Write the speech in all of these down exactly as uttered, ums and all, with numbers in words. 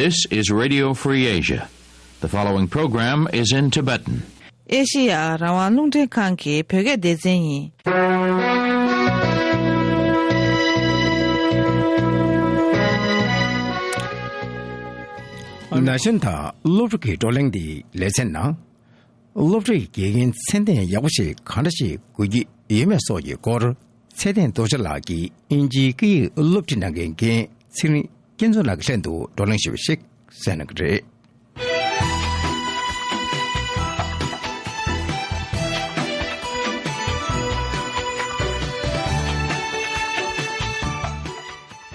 This is Radio Free Asia. The following program is in Tibetan. ཨེ་ཤི་ཡ་རང་དབང་རླུང་འཕྲིན་ཁང་གི་བོད་སྐད་སྡེ་ཚན་ཡིན། ན་གཞོན་དང་སློབ་ཕྲུག་གི་བགྲོ་གླེང་འདིའི་ལེ་ཚན་ནང་། སློབ་གྲྭའི་དགེ་རྒན་མཚན་ལྡན་ཡག་པོ་ཞིག་གང་འདྲ་ཞིག་དགོས་ཀྱི་ཡོད་མེད་སོགས་ཀྱི་སྐོར། ཚེ་བརྟན་རྡོ་རྗེ་ལགས་ཀྱིས་དབྱིན་ཇིའི་སྐད་ཡིག་སློབ་ཁྲིད་གནང་མཁན་རྒན་ཚེ་རིང་སྐྱིད་འཛོམས་ལགས་ཀྱི་ལྷན་དུ་བགྲོ་གླེང་ཞུས་པ་ཞིག་གསན་གནང་གི་རེད།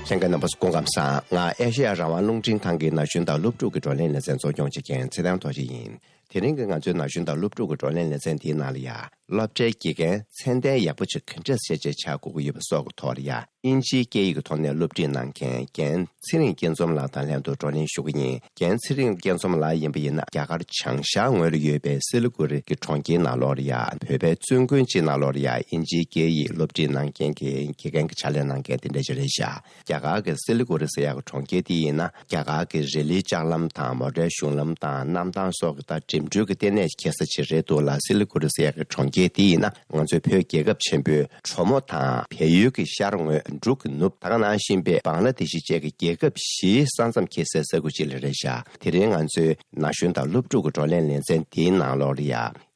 ལྷན་རྒྱས་རྣམ་པ་ཚོ་སྐུ་ཁམས་བཟང་། ང་ཨེ་ཤེ་ཡ་རང་དབང་རླུང་འཕྲིན་ཁང་གི་ན་གཞོན་དང་སློབ་ཕྲུག་གི་བགྲོ་གླེང་ལེ་ཚན་གཙོ་སྐྱོང་བྱེད་མཁན་ཚེ་བརྟན་རྡོ་རྗེ་ཡིན། དེ་རིང་གི་ང་ཚོའི་ན་གཞོན་དང་སློབ་ཕྲུག་གི་བགྲོ་གླེང་ལེ་ཚན་འདིའི་ནང་ལ་ཡ། སློབ་གྲྭའི་དགེ་རྒན་ཚད་ལྡན་ཡག་པོ་ཅིག་ག་འདྲས་ཤེས་བྱ་ཆགས་དགོས་ཀྱི་ཡོད་པ་སོགས་ཀྱི་ཐོག་ལ་ཡ། དབྱིན་ཇིའི་སྐད་ཡིག་གི་ཐོག་ནས་སློབ་ཁྲིད་གནང་མཁན་རྒན་ཚེ་རིང་སྐྱིད་འཛོམས་ལགས་དང་ལྷན་དུ་བགྲོ་གླེང་ཞུ་གི་ཡིན། རྒན་ཚེ་རིང་སྐྱིད་འཛོམས་ལགས་ཡིན་པ་ཡིན་ན་རྒྱ་གར་བྱང་ཤར་ངོས་ལ་ཡོད་པའི་སི་ལི་གུ་རི་གི་གྲོང་ཁྱེར་ནང་ལོགས་ལ་ཡ། བོད་པའི་བཙུན་དགོན་གཅིག་ནང་ལོགས་ལ་ཡ་དབྱིན་ཇིའི་སྐད་ཡིག་སློབ་ཁྲིད་གནང་མཁན་གྱི་དགེ་རྒན་གྱི་ཕྱག་ལས་གནང་མཁན་དེ་འདྲ་ཅིག་རེད་ཤག་རྒྱ་གར་གྱི་སི་ལི་གུ་རི་ཟེར་ཡག་གི་གྲོང་ཁྱེར་དེ་ཡིན་ན་རྒྱ་གར་གྱི་རི་ལིའི་ལྕགས་ལམ་དང་མོ་ཊའི་གཞུང་ལམ་དང་གནམ་ཐང་སོགས་ཀྱི་ད་འགྲིམ་འགྲུལ་གྱི་ལྟེ་གནས་ཁེ་ས་ཅིག་རེད་འདུག་ལ། སི་ལི་གུ་རི་ཟེར་ཡག་གི་གྲོང་ཁྱེར་དེ་ཡིན་ན་ང་ཚོའི་བོད་རྒྱལ་ཁབ་ཆེན་པོའི་གྲོ་མོ་དང་བལ་ཡུལ་གྱི་ཤར་ངོས་འབྲུག་གི་ནུབ། ད་ག་ནང་བཞིན་པའི་བང་ལ་དེ་ཤི་བཅས་ཀྱི་རྒྱལ་ཁབ་བཞིའི་ས་མཚམས་འཁེལ་སའི་ས་ཁུལ་ཅིག་ལ་རེད་ཤག་དེ་རིང་ང་ཚོའི་ན་གཞོན་དང་སློབ་ཕྲུག་གི་བགྲོ་གླེང་ལེ་ཚན་དེའི་ནང་ལོགས་ལ་ཡ།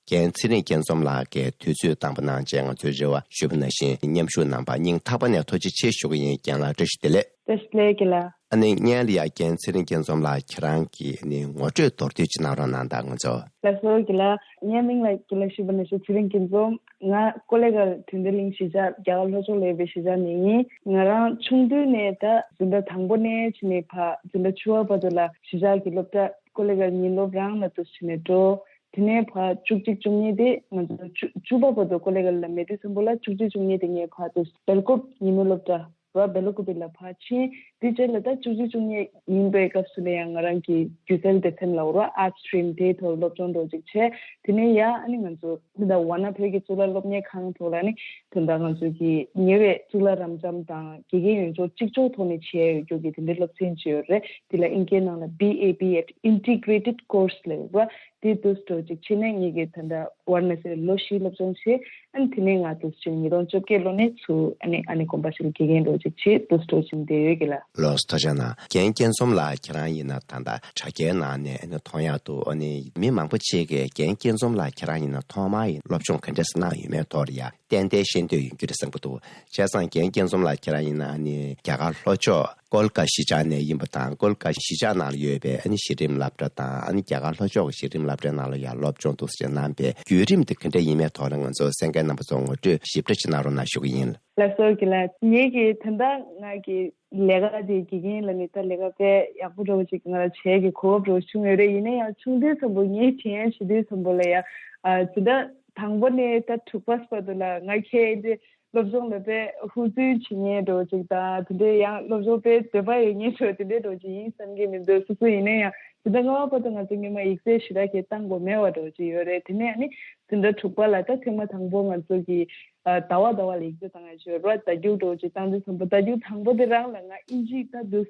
རྒན་ཚེ་རིང་སྐྱིད་འཛོམས་ལགས་ཀྱིས་དུས་ཚོད་བཏང་པ་གནང་བྱས་ང་ཚོའི་རེ་བ་ཞུས་པ་ནང་བཞིན་མཉམ་ཞུགས་གནང་པར་སྙིང་ཐག་པ་ནས་ཐུགས་རྗེ་ཆེ་ཞུ་གི་ཡིན། རྒན་ལགས་བཀྲ་ཤིས་བདེ་ལེགས། བཀྲ་ཤིས་བདེ་ལེགས་རྒན་ལགས། ཨ་ནི་སྔོན་ལ་ཡ་རྒན་ཚེ་རིང་སྐྱིད་འཛོམས་ལགས་ཁྱེད་རང་གི་ཨ་ནི་ངོ་སྤྲོད་མདོར་བསྡུས་ཅིག་གནང་རོགས་གནང་དང་ང་ཚོ། ལགས་སོ་རྒན་ལགས། ངའི་མིང་ལ་རྒན་ལགས་ཞུས་པ་ནང་བཞིན་ཚེ་རིང་སྐྱིད་འཛོམས། ང་ཀོ་ལེ་གལ་དོན་ལྡན་གླིང་གཞིས་ཆགས་རྒྱ་གར་ལྷོ་ཕྱོགས་ལ་ཡོད་པའི་གཞིས་ཆགས་ནས་ཡིན། ང་རང་ཆུང་དུས་ནས་ད་འཛིན་གྲྭ་དང་པོ་ནས་ཕྱིན་ནས་ཕར་འཛིན་གྲྭ་བཅུ་པ་བར་དུ་ལ་གཞིས་ཆགས་ཀྱི་སློབ་གྲྭ་ཀོ་ལེ་གལ་ཉིན་སློབ་རང་ལ་འདུག་སེ་ཕྱིན་ནས་འགྲོ། དེ་ནས་ཕར་བཅུ་གཅིག་བཅུ་གཉིས་དེ་ང་ཚོ་བཅུ་བཅུ་པ་བར་དུ་ཀོ་ལེ་གལ་ལ་མེད་དུས་ཙམ་པོ་ལ་བཅུ་གཅིག་བཅུ་གཉིས་དེ་ངས་ཕར་འདུག་སྦེལ་ཀོབ་ཉིན་མོ་སློབ་གྲྭ་ར་སྦེལ་ཀོབ་ལ་ཕར་ཕྱིན། དེ་རྗེས་ལ་ད་བཅུ་གཅིག་བཅུ་གཉིས་ཡིན་པའི་སྐབས་སུ་ལ་ཡང་ང་རང་གི་སྒྱུ་རྩལ་སྡེ་ཚན་ལ་འོ་ར་ཨར་ཊི་སི་ཊི་རིམ་དེའི་ཐོག་སློབ་སྦྱོང་འགྲོ་ཅིག་བྱས། དེ་ནས་ཡ་ཨ་ནི་ང་ཚོ་འདི་ད་ཝཱ་ཎ་བོད་ཀྱི་གཙུག་ལག་སློབ་གཉེར་ཁང་ཐོག་ལ་ནི་དོན་དག་ང་ཚོ་གི་ཉེ་བའི་གཙུག་ལག་རབ་འབྱམས་དང་དགེ་རྒན་ཡོངས་རྫོགས་གཅིག་ལྕོགས་ཐོག་ནས་བྱས་ཡོད་རྒྱུ་གི་དེ་འདྲའི་སློབ་ཚན་ཅིག་ཡོད་རེད། དེ་ལ་ཨིན་སྐད་ནང་ལ་བི་ཨེ་བི་ཨེཕ་Integrated Course་ལབ་ཡོད་པ། དེ་དུས་འགྲོ་ཅིག་བྱས་ནས་ངེད་ཀྱི་ད་ལྟ་ཝཱ་ར་ཎ་སི་ལ་ལོ་བཞི་སློབ་སྦྱོང་བྱས། ཨ་ནི་དེ་ནས་ང་དུས་ཆེན་ཉིས་སྟོང་བཅོ་བརྒྱད་ལོ་ནས་ཚུར་ཨ་ནི་ཨ་ནི་དགོན་པ་ཞིག་ལ་དགེ་རྒན་འགྲོ་ཅིག་བྱས་དུས་འགྲོ་ཅིག་བསྡད་ཡོད་ཀྱི་ལ། ལོ་ཐུགས་རྗེ་གནང་། རྒན་སྐྱིད་འཛོམས་ལགས་ཁྱེད་རང་ཡིན་ན་ད་ལྟ་དྲ་རྒྱའི་ནང་ནས་ཨ་ནི་མཐོང་ཡག་འདུག་ཨ་ནི་མི་མང་པོ་ཅིག་གིས་རྒན་སྐྱིད་འཛོམས་ལགས་ཁྱེད་རང་ཡིན་ན་ཐོག་མར་ཡིན་སློབ་སྦྱོང་ག་འདྲས་གནང་ཡོད་མེད་ཐོག་ལ་ཡ་ཏན་ཏན་ཤེས་འདོད་ཡོད་རྒྱུ་རེད་བསམ་གྱི་འདུག་བྱས་ཙང་རྒན་སྐྱིད་འཛོམས་ལགས་ཁྱེད་རང་ཡིན་ན་ཨ་ནི་རྒྱ་གར་ལྷོ་ཕྱོགས་ཀོལ་ཀ་གཞིས་ཆགས་ནས་ཡིན་པ་དང་ཀོལ་ཀ་གཞིས་ཆགས་ནང་ལ་ཡོད་པའི་ཨ་ནི་གཞི་རིམ་སློབ་གྲྭ་དང་ཨ་ནི་རྒྱ་གར་ལྷོ་ཕྱོགས་ཀྱི་གཞི་རིམ་སློབ་གྲྭའི་ནང་ལ་ཡང་སློབ་སྦྱོང་འདུག་སེ་གནང་པའི་བརྒྱུད་རིམ་དེ་ག་འདྲ་ཡིན་མིན་ཐོག་ལ་ང་ཚོ་གསན་མཁན་རྣམ་པ་ཚོ་ངོ་སྤྲོད་ཞིབ་ཕྲ་ཅིག་གནང་རོགས་གནང་ཞུ་གི་ཡིན། ལགས་སོ་རྒན་ལགས། ངེད་ཀྱི་ད་ལྟ་ང་གི་ལས་ཀ་དེ་དགེ་རྒན་ལ་ནི་ད་ལས་ཀ་དཔེ་ཡག་པོ་འདྲ་བོ་ཅིག་ང་ལ་བྱེད་ཀྱི་གོ་སྐབས་འདྲ་བོ་བྱུང་ཡོད་རེད། ཡིན་ན་ཡང་ཆུང་དུས་ཙམ་པོ་ངས་དྲན་ཡག་བྱེད་དུས་ཙམ་པོ་ལ་ཡང་ཨ་ཇི་ལྟར་དང་པོ་ནས་ད་དྲུག་པ་བར་དུ་ལ་ང་ཁྱེད་འདི་སློབ་སྦྱོང་ལ་དཔེ་ཧུར་བརྩོན་བྱེད་མཁན་འདྲ་བོ་ཅིག་དང་དེ་འདྲའི་ཡང་སློབ་སྦྱོང་དཔེ་འདོད་པ་ཡོད་མཁན་འདྲ་བོ་དེ་འདྲའི་འདྲ་བོ་ཅིག་ཡིན་བསམ་གྱི་མི་འདུག་སོ་སོ་ཡིན་ན་ཡང་དེ་འདྲ་སྔ་མ་བར་དུ་ང་ཚོ་སྔོན་མ་ཡིག་ཚད་ཞེ་དྲག་གི་བཏང་དགོས་མེད་པ་འདྲ་བོ་ཅིག་ཡོད་རེད། དེ་ནས་ཨ་ནི་འཛིན་གྲྭ་དྲུག་པ་ལ་ད་ཐེངས་མ་དང་པོ་ང་ཚོ་གི་ཨ་ཟླ་བ་ཟླ་བ་ལ་ཡིག་ཚད་བཏང་ཡག་ཅིག་ཡོད་རེད། ཟླ་རྒྱུག་འདྲ་བོ་ཅིག་བཏང་དུས་ཙམ་པོ་ཟླ་རྒྱུག་དང་པོ་དེ་རང་ལ་ང་ཨིན་ཇི་ད་དུ་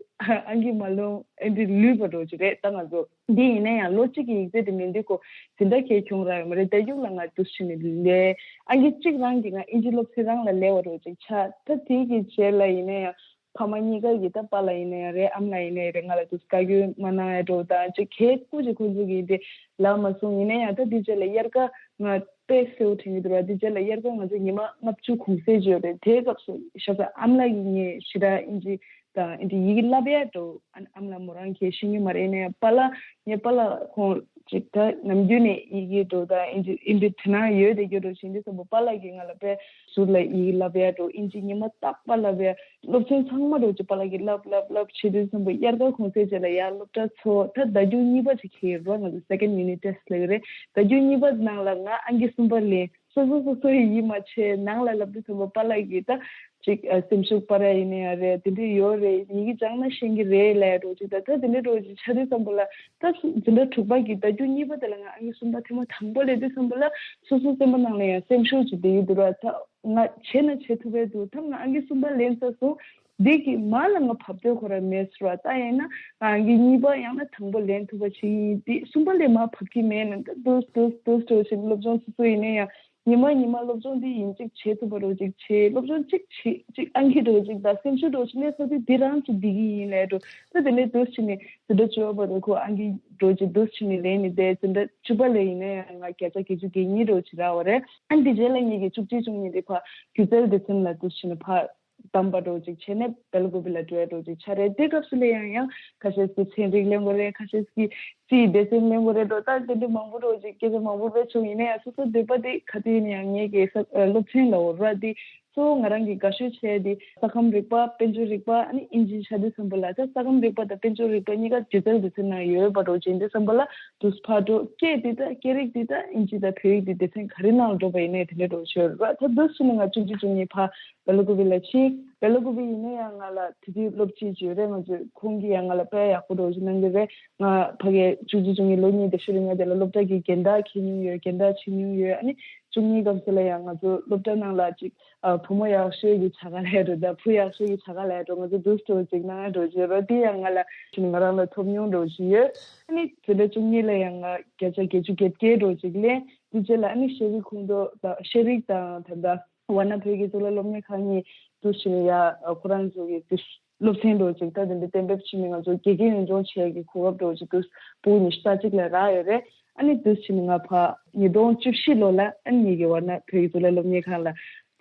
ཨང་ཀི་མ་ལོང་ཨེ་འདྲ་ལུས་པ་འདྲ་བོ་ཅིག་རེད། ད་ང་ཚོ་འདི་ཡིན་ན་ཡང་ལོ་གཅིག་གི་ཡིག་ཚད་དེ་མིན་དུས་ཁོ་འཛིན་གྲྭ་གས་ཁྱོང་རག་ཡོད་མ་རེད། ཟླ་རྒྱུག་ལ་ང་དུས་ཕྱིན་ནས་ལས་ཨང་ཀི་གཅིག་རང་གིས་ང་ཨིན་ཇི་སློབ་ཚན་རང་ལ་ལས་པ་རོ་ཅིག་ཆགས། ད་དེ་གི་རྗེས་ལ་ཡིན་ན་ཡང་ཕ་མ་གཉིས་ཀ་གིས་ད་པཱ་ལགས་ཡིན་ན་ཡང་རེད་ཨ་མ་ལགས་ཡིན་ན་ཡང་རེད་ང་ལ་དུས་བཀའ་བཀྱོན་མ་གནང་ཡ་འགྲོ་དང་ཅིག་གས་སྐུ་ཅིག་ཁོང་ཚོ་གིས་དེ་ལབ་མ་སོང་། ཡིན་ན་ཡང་ད་དེ་རྗེས་ལ་དབྱར་ཁ་ང་དཔེ་གསལ་པོ་དྲན་གྱི་འདུག་ར། དེ་རྗེས་ལ་དབྱར་ཁ་ང་ཚོ་ཉི་མ་ལྔ་བཅུ་གུང་སེང་བརྗོད་རེད། དེའི་སྐབས་སུ་ཞབས་ས་ཨ་མ་ལགས་ཀྱིས་ངས་ཞེ་དྲག་ཨིན་ཇི་དང་ཨིན་ཇི་ཡི་གེ་བསླབ་ཡ་འགྲོ། ཨ་ཨ་མ་ལགས་མོ་རང་གིས་ཤེས་ཀྱི་མ་རེད། ཡིན་ན་ཡང་པཱ་ལགས་ངའི་པཱ་ལགས་ཁོང་ཅིག་ད་ནམ་རྒྱུན་ནས་ཡི་གེ་འགྲོ་དང་ཨིན་ཇི་ཨིན་ཇི་དེ་ན་ཡོད་དེ་རྒྱུ་འགྲོ་བྱེད་དུས་ཙམ་པོ་པཱ་ལགས་ཀྱིས་ང་ལ་དཔེ་ཟུར་ལ་ཡི་གེ་བསླབ་ཡ་འགྲོ། ཨིན་ཇི་ཉི་མ་རྟག་པར་བསླབ་ཡ། སློབ་ཚན་ཚང་མ་འགྲོ་ཅིག་པཱ་ལགས་ཀྱིས་བསླབ་བསླབ་བསླབ་བྱེད་དུས་ཙམ་པོ་དབྱར་ཁ་གུང་སེང་རྗེས་ལ་ཡར་སློབ་གྲྭ་ཚོགས། ད་ཟླ་རྒྱུག་གཉིས་པ་ཅིག་ཁེལ་རོ། ང་ཚོ་second unit test་ལབ་ཀྱི་རེད། ཟླ་རྒྱུག་གཉིས་པ་ནང་ལ་ང་ཨང་ཀི་གསུམ་པ་ལེན། སོ་སོ་སོ་སོ་ཡི་ཡིད་མ་ཆེས་ནང་ལ་ལབ་དུས་ཙམ་པ་པཱ་ལགས་ཀྱིས་ད་ཅིག་ཨ་སེམས་ཤུགས་སྤར་ཡ་ཡིན་ན་ཡང་རེད། དེ་འདྲ་ཡོད་རེད། ཡི་གེ་སྦྱངས་ན་ཤེས་ཀྱི་རེད་ལབ་འགྲོ་ཅིག་ད་ད་དེ་འདྲ་འགྲོ་ཅིག་ཆགས་དུས་ཙམ་པ་ལ་ད་སུ་འཛིན་གྲྭ་དྲུག་པ་གི་ཟླ་རྒྱུན་གཉིས་པ་དེ་ལ་ང་ཨང་ཀི་གསུམ་པ་ཐེངས་མ་དང་པོ་ལེན་དུས་ཙམ་པ་ལ་སོ་སོ་སེམས་པ་ནང་ལ་ཡང་སེམས་ཤུགས་ཅིག་དེ་ཡོད་འདུག་ར། ད་ང་བྱས་ན་བྱེད་ཐུབ་པའི་འདུག་ད་ང་ཨང་ཀི་གསུམ་པ་ལེན་ཚར་སོང་། འདི་གི་མ་ལ་ང་བབས་དོན་ཁོ་རང་མེད་ཟེར་བ། ད་ཡིན་ན་ང་གི་གཉིས་པ་ཡང་ན་དང་པོ་ལེན་ཐུབ་པ་ཞིག་ཡིན། འདི་གསུམ་པ་ལས་མ་བབས་ཀྱི་མེད་ན་ད་དུས་དུས་དུས་དུས་ཞིག་སློབ་སྦྱོང་སོ་སོ་ཡིན་ན་ཡང་ཉི་མ་ཉི་མ་སློབ་སྦྱོང་འདི་ཡིན་གཅིག་བྱེད་ཐུབ་པ་འདྲ་ཅིག་བྱེད། སློབ་སྦྱོང་གཅིག་བྱེད་གཅིག་ཨང་ཀི་འདྲ་ཅིག་དང་སེམས་ཤུགས་འདྲ་ཅིག་གནས་ས་དུས་འདི་རང་ཅིག་འདི་གི་ཡིན་ལས་འགྲོ། ད་དེ་ནས་དུས་ཕྱིན་ནས་དེ་འདྲ་བྱོས་པ་རེད། ཁོ་ཨང་ཀི་འདྲ་ཅིག་དུས་ཕྱིན་ནས་ལེན་ནས་བསྡད་ཟིན་འདྲ། བཅུ་པ་ལས་ཡིན་ན་ཡང་ང་བརྒྱ་ཆ་བརྒྱད་ཅུ་གྱ་གཉིས་འདྲ་ཅིག་རག་པ་རེད། ཨ་འདི་རྗེས་ལ་ངེད་ཀྱི་བཅུ་གཅིག་བཅུ་གཉིས་དེ་ཕར་སྒྱུ་རྩལ་སྡེ་ཚན་ལ་དུས་ཕྱིན་ནས་ཕར་བདམས་པ་འདྲ་ཅིག་བྱས་ནས་སྦེལ་ཀོབ་ལ་འགྲོ་ཡ་འདྲ་ཅིག་ཆགས་རེད། དེ་སྐབས་སུ་ལ་ཡང་ཡང་ཁ་ཤས་ཀྱིས་ཚན་རིག་ལེན་དགོས་རེད། ཁ་ཤས་ཀྱིས་རྩིས་སྡེ་ཚན་ལེན་དགོས་རེད་འགྲོ། ད་དེ་འདྲ་མང་པོ་འདྲ་ཅིག་སྐད་ཆ་མང་པོ་བས་བྱུང་། ཡིན་ན་ཡང་སོ་སོ་འདོད་པ་དེ་ག་དུས་ཡིན་ན་ཡང་ངེད་ཀྱི་ས་སློབ་ཚན་ལ་འོ་ར་དེ་གཙོ་བོ་ང་རང་གིས་དགའ་ཤོས་བྱས་དེ་ས་ཁམས་རིག་པ། དཔལ་འབྱོར་རིག་པ། ཨ་ནི་ཨིན་ཇི་ཆགས་དུས་ཙམ་པ་ལ་ད་ས་ཁམས་རིག་པ་དང་དཔལ་འབྱོར་རིག་པ་གཉིས་ཀ་སྒྱུ་རྩལ་སྡེ་ཚན་ནང་ཡོད་པ་འདྲ་ཅིག་ཡིན་དུས་ཙམ་པ་ལ་དུས་ཕར་འགྲོ། སྐད་དེ་ད་སྐད་རིགས་དེ་ད་ཨིན་ཇི་དང་བོད་ཡིག་དེ་སྡེ་ཚན་ག་རེ་ནང་ལ་འགྲོ་བ་ཡིན་ནའི་དེ་འདྲ་འགྲོ་ཆོག་ར། ད་དུས་ཕྱིན་ནས་ང་བཅུ་གཅིག་བཅུ་གཉིས་ཕར་སྦེལ་ཀོབ་ལ་ཕྱིན། སྦེལ་ཀོབ་ཡིན་ན་ཡང་ང་ལ་དེ་དུས་སློབ་སྤྱི་ཅིག་ཡོད་རེད། ང་ཚོས་ཁོང་གིས་ཡང་ང་ལ་དཔེ་ཡག་པོ་འདྲ་ཅིག་གནང་གི་རེད། ང་ཕ་གིའི་བཅུ་གཅིག་བཅུ་གཉིས་ལོ་གཉིས་དེ་ཤུ་རིང་ང་དེ་ལ་སློབ་གྲྭ་གི་རྒན་བདག་འཁྱེར་མྱོང་ཡོད། རྒན་བདག་བྱེད་མྱོང་ཡོད། ཨ་ནི་བཅུ་གཉིས་སྐབས་སུ་ལ་ཡང་ང་ཚོ་སློབ་གྲྭ་ནང་ལ་ཅིག་ཨ་བུ་མོ་ཡག་ཤོས་ཀྱི་བྱ་དགའ་ལས་འགྲོ་དང་བུ་ཡག་ཤོས་ཀྱི་བྱ་དགའ་ལས་འགྲོ། ང་ཚོ་འདུག་སྤྲོ་ཅིག་གནང་ཡ་འགྲོ་བྱེད་རོ། དེ་ཡང་ང་ལ་ང་རང་ལ་ཐོབ་མྱོང་འགྲོ་བཞིན་ཡོད། ཨ་ནི་དེ་འདྲ་བཅུ་གཉིས་ལ་ཡང་ང་བརྒྱ་ཆ་བརྒྱད་ཅུ་གྱ་བརྒྱད་འགྲོ་ཅིག་ལེན། དེ་རྗེས་ལ་ཨ་ནི་ཤེས་རིག་ཁོངས་གཏོགས་དང་ཤེས་རིག་དང་ད་ལྟ་ཝཱ་ཎ་བོད་ཀྱི་གཙུག་ལག་སློབ་གཉེར་ཁང་གཉིས་འདུག་ཕྱིན་ཡ། ཁོ་རང་ཚོ་གི་དུས་སློབ་ཚན་འགྲོ་ཅིག་ད་དེ་འདྲ་གཏན་འབེབས་བྱས་ནས་ང་ཚོ་དགེ་རྒན་ཡོངས་སྦྱོང་བྱེད་ཀྱི་གོ་སྐབས་འགྲོ་ཅིག་དུས་ཕྲུ་གུ་ཉི་ཤུ་རྩ་གཅིག་ལ་རག་ཡོད་རེད། ཨ་ནི་དུས་ཕྱིན་ང་ཕར་ཉིས་སྟོང་བཅུ་བཞི་ལོ་ལ་ཨ་ནི་ངེད་ཀྱི་ཝཱ་ཎ་བོད་ཀྱི་གཙུག་ལག་སློབ་གཉེར་ཁང་ལ་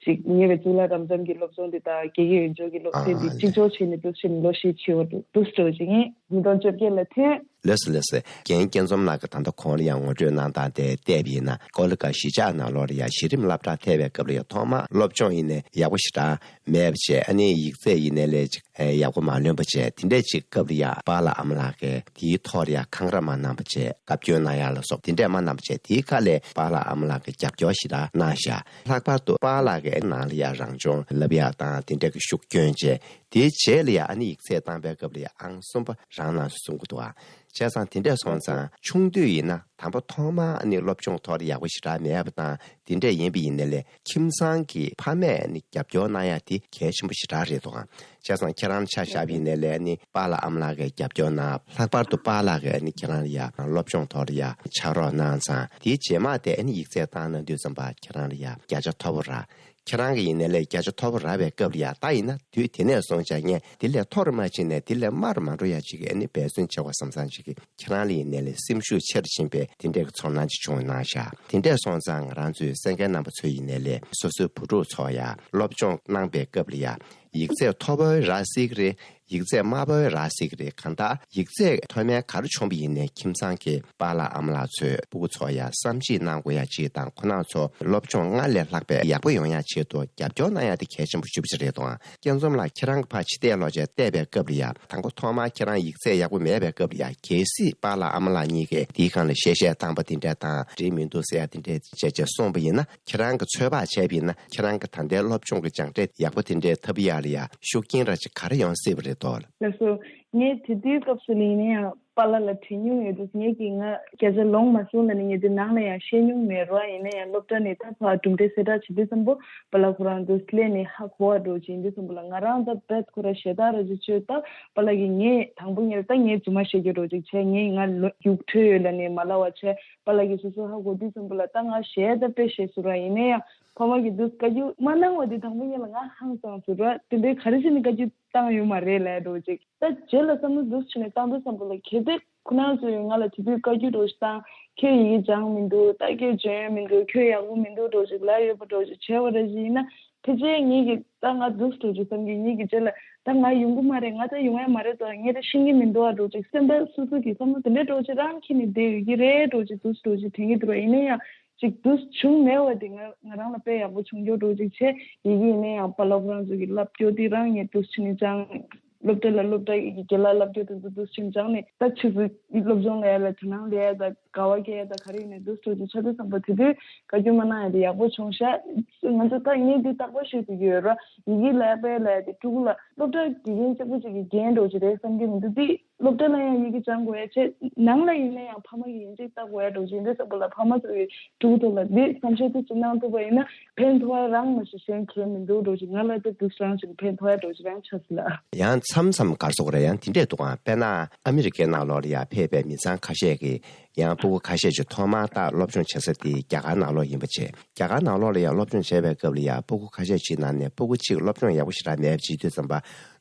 ཅིག་ཉེ་བའི་གཙུག་ལག་རབ་འབྱམས་ཀྱི་སློབ་སྦྱོང་འདི་དང་དགེ་རྒན་ཡོངས་སྦྱོང་གི་སློབ་ཚན་འདི་ཨ་གཅིག་ལེ། ལྕོགས་བྱས་ནས་དུས་ཕྱིན་ལོ་བཞི་ཕྱི་བར་དུ་དུས་སྤྲོ་ཅིག་ཡིན། ཉིས་སྟོང་བཅོ་བརྒྱད་ལ་ཐོན། ལགས་སོ་ལགས་སོ། རྒན་སྐྱིད་འཛོམས་ལགས་ཀྱིས་ད་ལྟ་གོང་ལ་ཡང་ངོ་སྤྲོད་གནང་སྟངས་དེ་བལྟས་པ་ཡིན་ན་ཀོ་ལི་གྷལ་གཞིས་ཆགས་ནང་ལོགས་ལ་ཡང་གཞི་རིམ་སློབ་གྲྭ་ཐེབས་པའི་སྐབས་ལ་ཡང་ཐོག་མར་སློབ་སྦྱོང་ཡིན་ནའི་ཡག་པོ་ཞེ་དྲག་མེད་པ་བྱས། ཨ་ནི་ཡིག་ཚད་ཡིན་ནའི་ལས་ཅིག་ཨེ་ཡག་པོ་མ་ལོན་པ་བྱས། དེ་འདྲས་ཅིག་སྐབས་ལ་ཡང་པཱ་ལགས་ཨ་མ་ལགས་ཀྱིས་དེའི་ཐོག་ལ་ཡང་འཁང་ར་མ་གནང་པ་བྱས། བཀའ་བཀྱོན་གནང་ཡ་ལ་སོགས་དེ་འདྲས་མ་གནང་པ་བྱས། དེའི་ཁ་ལས་པཱ་ལགས་ཨ་མ་ལགས་ཀྱིས་རྒྱབ་སྐྱོར་ཞེ་དྲག་གནང་བཞག་ལྷག་པར་དུ་པཱ་ལགས་ཀྱིས་ནང་ལ་ཡང་རང་སྦྱོང་བསླབ་ཡ་དང་དེ་འདྲས་ཀྱི་ཤུགས་བསྐྱོན་བྱས། དེའི་རྗེས་ལ་ཡང་ཨ་ནི་ཡིག་ཚད་བཏང་པའི་སྐབས་ལ་ཡང་ཨང་གསུམ་པ་རང་གནང་སོང་གསུང་གི་འདུག་ཨ། བྱས་ཙང་དེ་འདྲས་སོང་ཙང་ཆུང་དུས་ཡིན་ན་དང་པོ་ཐོག་མར་ཨ་ནི་སློབ་སྦྱོང་ཐོག་ལ་ཡག་པོ་ཞེ་དྲག་མེད་པ་དང་དེ་འདྲས་ཡིན་པ་ཡིན་ནའི་ལས་ཁྱིམ་ཚང་གི་ཕ་མས་ཨ་ནི་རྒྱབ་སྐྱོར་གནང་ཡ་དེ་གལ་ཆེན་པོ་ཞེ་དྲག་རེད་འདུག་ཨ། བྱས་ཙང་ཁྱེད་རང་ཆ་བཞག་པ་ཡིན་ནའི་ལས་ཨ་ནི་པཱ་ལགས་ཨ་མ་ལགས་ཀྱིས་རྒྱབ་སྐྱོར་གནང་། ལྷག་པར་དུ་པཱ་ལགས་ཀྱིས་ཨ་ནི་ཁྱེད་རང་ལ་ཡ་སློབ་སྦྱོང་ཐོག་ལ་ཡ་ཕྱག་རོགས་གནང་ཙང་དེའི་རྗེས་མ་དེ་ཨ་ནི་ཡིག་ཚད་བཏང་གནང་དུས་ཙམ་པ་ཁྱེད་རང་ལ་ཡ་བརྒྱ་ཆ་མཐོ་པོ་རག་ཁྱེད་རང་གི་ཡིན་ནའི་ལས་བརྒྱ་ཆ་མཐོ་པོ་རག་པའི་སྐབས་ལ་ཡ་ད་ཡིན་ན་དུས་དེ་ནས་བཟུང་བྱས་ངས་དེ་ལས་མཐོ་རུ་མ་ཕྱིན་ནས་དེ་ལས་དམའ་རུ་མ་འགྲོ་ཡ་ཅིག་གི་ཨ་ནི་འབད་བརྩོན་བྱེད་དགོས་བསམ་བསམ་ཅིག་གི་ཁྱེད་རང་ལ་ཡིན་ནའི་ལས་སེམས་ཤུགས་ཆེ་རུ་ཕྱིན་པའི་དེ་འདྲའི་ཚོར་སྣང་ཅིག་བྱུང་གནང་ཤག་དེ་འདྲས་སོང་ཙང་ང་རང་ཚོའི་གསན་མཁན་རྣམ་པ་ཚོ་ཡིན་ནའི་ལས་སོ་སོའི་བུ་ཕྲུག་ཚོ་ཡ་སློབ་སྦྱོང་གནང་པའི་སྐབས་ལ་ཡ་ཡིག་ཚད་མཐོ་པོའི་རག་སྲིད་ཀྱི་རེད། ཡིག་ཚད་དམའ་པོའི་རག་སྲིད་ཀྱི་རེད། གང་ལྟར་ཡིག་ཚད་མཐོ་དམན་ག་རེ་བྱུང་བ་ཡིན་ནའི་ཁྱིམ་ཚང་གི་པཱ་ལགས་ཨ་མ་ལགས་ཚོས་སྤུ་གུ་ཚོ་ཡ་བསམ་གཞིག་གནང་དགོས་ཡ་ཅིག་དང་ཁོ་རང་ཚོ་སློབ་སྦྱོང་སྔར་ལས་ལྷག་པའི་ཡག་པོ་ཡོང་ཡ་ཆེད་དུ་རྒྱབ་སྐྱོར་གནང་ཡ་དེ་གལ་ཆེན་པོ་ཞེ་པོ་ཅིག་རེད་དང་། སྐྱིད་འཛོམས་ལགས་ཁྱེད་རང་གི་ཕར་ཕྱི་བལྟས་ལོག་བྱས་བལྟས་པའི་སྐབས་ལ་ཡ་དང་པོ་ཐོག་མར་ཁྱེད་རང་ཡིག་ཚད་ཡག་པོ་མེད་པའི་སྐབས་ལ་ཡ་གལ་སྲིད་པཱ་ལགས་ཨ་མ་ལགས་གཉིས་ཀས་དེའི་སྒང་ལ་གཤེ་གཤེ་བཏང་པ་དེ་འདྲ་དང་འགྲིག་མི་འདུག་ཟེར་ཡ་དེ་འདྲ་བྱས་བྱས་གསུངས་པ་ཡིན་ན། ཁྱེད་རང་གི་ཚོད་དཔག་བྱས་པ་ཡིན་ན་ཁྱེད་རང་གི་ད་ལྟའི་སློབ་སྦྱོང་གི་སྦྱངས་འབྲས་ཡག་པོ་དེ་འདྲའི་ཐོབ་ཡག་ལ་ཡ་ཤུགས་རྐྱེན་ར་ཅིག་ག་རེ་ཡོང་སྲིད་པ་རེད་དོ། ལགས་སོ། ངས་དེ་དུས་སྐབས་སུ་ལ་ཡིན་ན་ཡང་པཱ་ལགས་ལ་དྲན་མྱོང་ཡོད་དུས་ངས་ཀྱིས་ང་སྐད་ཆ་ལོང་མ་སོང་ལ་ནི་ངས་དེ་ནང་ལ་ཡང་བཤད་མྱོང་མེད་རོགས། ཡིན་ན་ཡང་སློབ་གྲྭ་ནས་ད་ཕར་གྲུབ་འབྲས་གསལ་བསྒྲགས་བྱེད་དུས་ཙམ་པོ་པཱ་ལགས་ཁོ་རང་དུ་སླེབས་ནས་ཧ་གོ་བ་འགྲོ་ཅིག་ཡིན་དུས་ཙམ་པོ་ལ་ང་རང་ད་བེད་ཁོ་ར་ཞེ་དྲག་ར་ཅིག་བཅོས། ད་པཱ་ལགས་ཀྱིས་ངས་དང་པོ་ངས་ད་ངས་རྫུན་མ་བཤད་རྒྱུ་འགྲོ་ཅིག་བྱས། ངས་ང་ལོ་རྒྱུགས་འཕྲོད་ཡོད་ལ་ནི་མ་ལབ་པ་བྱས། པཱ་ལགས་ཀྱིས་སོ་སོ་ཧ་གོ་དུས་ཙམ་པོ་ལ་ད་ང་ཞེ་ད་དཔེ་ཞེ་ཟུར་ར་ཡིན་ན་ཡང་ཕ་མ་གིས་འདུག་བཀའ་བཀྱོན་མ་གནང་བ་དེ་དང་པོ་ཉིད་ལ་ང་ཧང་སངས་ཟུར་ར་དེ་འདྲའི་ག་རེ་བྱས་ནས་བཀའ་བཀྱོན་བཏང་ཡོད་མ་རེད་ལབ་འགྲོ་ཅིག་ད་རྗེས་ལ་བསམ་བློ་འདུག་བྱས་ནས་བཏང་དུས་ཙམ་པོ་ལ་གལ་ཏེ་ཁོ་རང་ཚོས་ང་ལ་དེ་དུས་བཀའ་བཀྱོན་འགྲོ་ཞིག་བཏང་། ཁྱོད་ཡི་གེ་སྦྱངས་མི་འདུག་ད་ཁྱོད་འཇོན་ཡོད་མི་འདུག་ཁྱོད་ཡག་པོ་མི་འདུག་འགྲོ་ཅིག་ལབ་ཡོད་པ་འགྲོ་ཅིག་བྱས་པ་རེད་ཅིག་ཡིན་ན། ཕལ་ཆེར་ངེད་ཀྱིས་ད་ང་འདུག་འགྲོ་ཅིག་བསམ་གྱི། ངེད་ཀྱིས་རྗེས་ལ་ད་ང་ཡོང་གི་མ་རེད། ང་ད་ཡོང་ཡ་མ་རེད་དོ། ངས་ད་ཤེས་ཀྱི་མི་འདུག་ཨ་འགྲོ་ཅིག་སེམས་པ་སོ་སོ་གི་བསམ་བློ་དེ་འདྲ་འགྲོ་ཅིག་རང་ཁྱེར་ནས་བསྡད་ཡོད་ཀྱི་རེད། འགྲོ་ཅིག་འདུག་འགྲོ་ཅིག་དྲན་གྱི་འདུག་ར། ཡིན་ན་ཡང་ཅིག་འདུག་བྱུང་མེད་པ་དེ་ང་ང་རང་ལ་དཔེ་ཡག་པོ་བྱུང་རྒྱུ་འགྲོ་ཅིག་བྱས། ཡི་གེ་ཡིན་ན་ཡང་པཱ་ལགས་ཁོ་རང་ཚོ་གི་བསླབ་རྒྱུ་དེ་རང་ངས་འདུག་བྱས་ནས་སྦྱངས། སློབ་གྲྭ་ལ་སློབ་གྲྭ་གི་རྒན་ལགས་བསླབ་རྒྱུ་དེ་ཚོ་འདུག་བྱས་ནས་སྦྱངས་ནས་ད་ཆུ་ཚོད་སློབ་སྦྱོང་ལ་ཡ་ལ་དོ་སྣང་ལས་ཡ་ད་ དགའ་བ་སྐྱེ་ཡ་ད་ག་རེ་ཡིན་ནའི་འདུག་སྤྲོ་ཅིག་ཆ་དུས་བསམ་པ་དེ་དུས་བཀའ་བཀྱོན་མ་གནང་ཡ་དེ་ཡག་པོ་བྱུང་ཤག་ང་ཚོ་ད་ངས་འདི་རྟག་པར་ཤོད་དུ་ཡོད་ར། ཡི་གེ་ལ་དཔེ་ལ་དེ་ཕྲུ་གུ་ལ་སློབ་གྲྭ་དགེ་རྒན་གཅིག་པུ་གཅིག་གི་འགན་འགྲོ་ཅིག་རེད་བསམ་གྱི་མི་འདུག་དེ་སློབ་གྲྭ་ལ་ཡང་ཡི་གེ་སྦྱང་དགོས་ཡ་བྱས། ནང་ལ་ཡིན་ན་ཡང་ཕ་མ་གིས་ཡིན་གཅིག་ལྟ་དགོས་ཡ་འགྲོ་ཅིག་འདི་བསམ་པ་ལ་ཕ་མ་ཚོ་གི་ཕྲུ་གུ་ཚོ་ལ་འདི་བསམ་ཤེས་དེ་ཅིག་གནང་ཐུབ་པ་ཡིན་ན་ཕན་ཐོགས་རང་མ་ཤེས་གཞན་གལ་མི་འདུག་འགྲོ་ཅིག་ང་ལ་ད་འདུག་རང་ཅིག་ཕན་ཐོགས་ཡ་འགྲོ་ཅིག་རང་ཆགས་སྲིད་ལ། ཡང་མཚམས་མཚམས་གར་སོགས་རེ་ཡང་དེ་འདྲས་འདུག་ཨང་། དཔེར་ན་ཨ་མི་རི་ཀའི་ནང་ལོགས་ལ་ཡ་ཕེབས་པའི་མི་ཚང་ཁ་ཤས་ཀྱིས་ཡང་སྤུ་གུ་ཁ་ཤས་ཀྱི་ཐོག་མར་ད་སློབ་སྦྱོང་བྱེད་ས་དེ་རྒྱ་གར་ནང་ལོགས་ཡིན་པ་བྱས། རྒྱ་གར་ནང་ལོགས་ལ་ཡང་སློབ་སྦྱོང་བྱས་པའི་སྐབས་ལ་ཡང་སྤུ་གུ་ཁ་ཤས་ཀྱི་ནང་ནས་སྤུ་གུ་གཅིག་སློབ་སྦྱོང་ཡག་པོ་ཞེ་དྲག་མེད་པ་བྱེད་དུས་ཙམ་པ།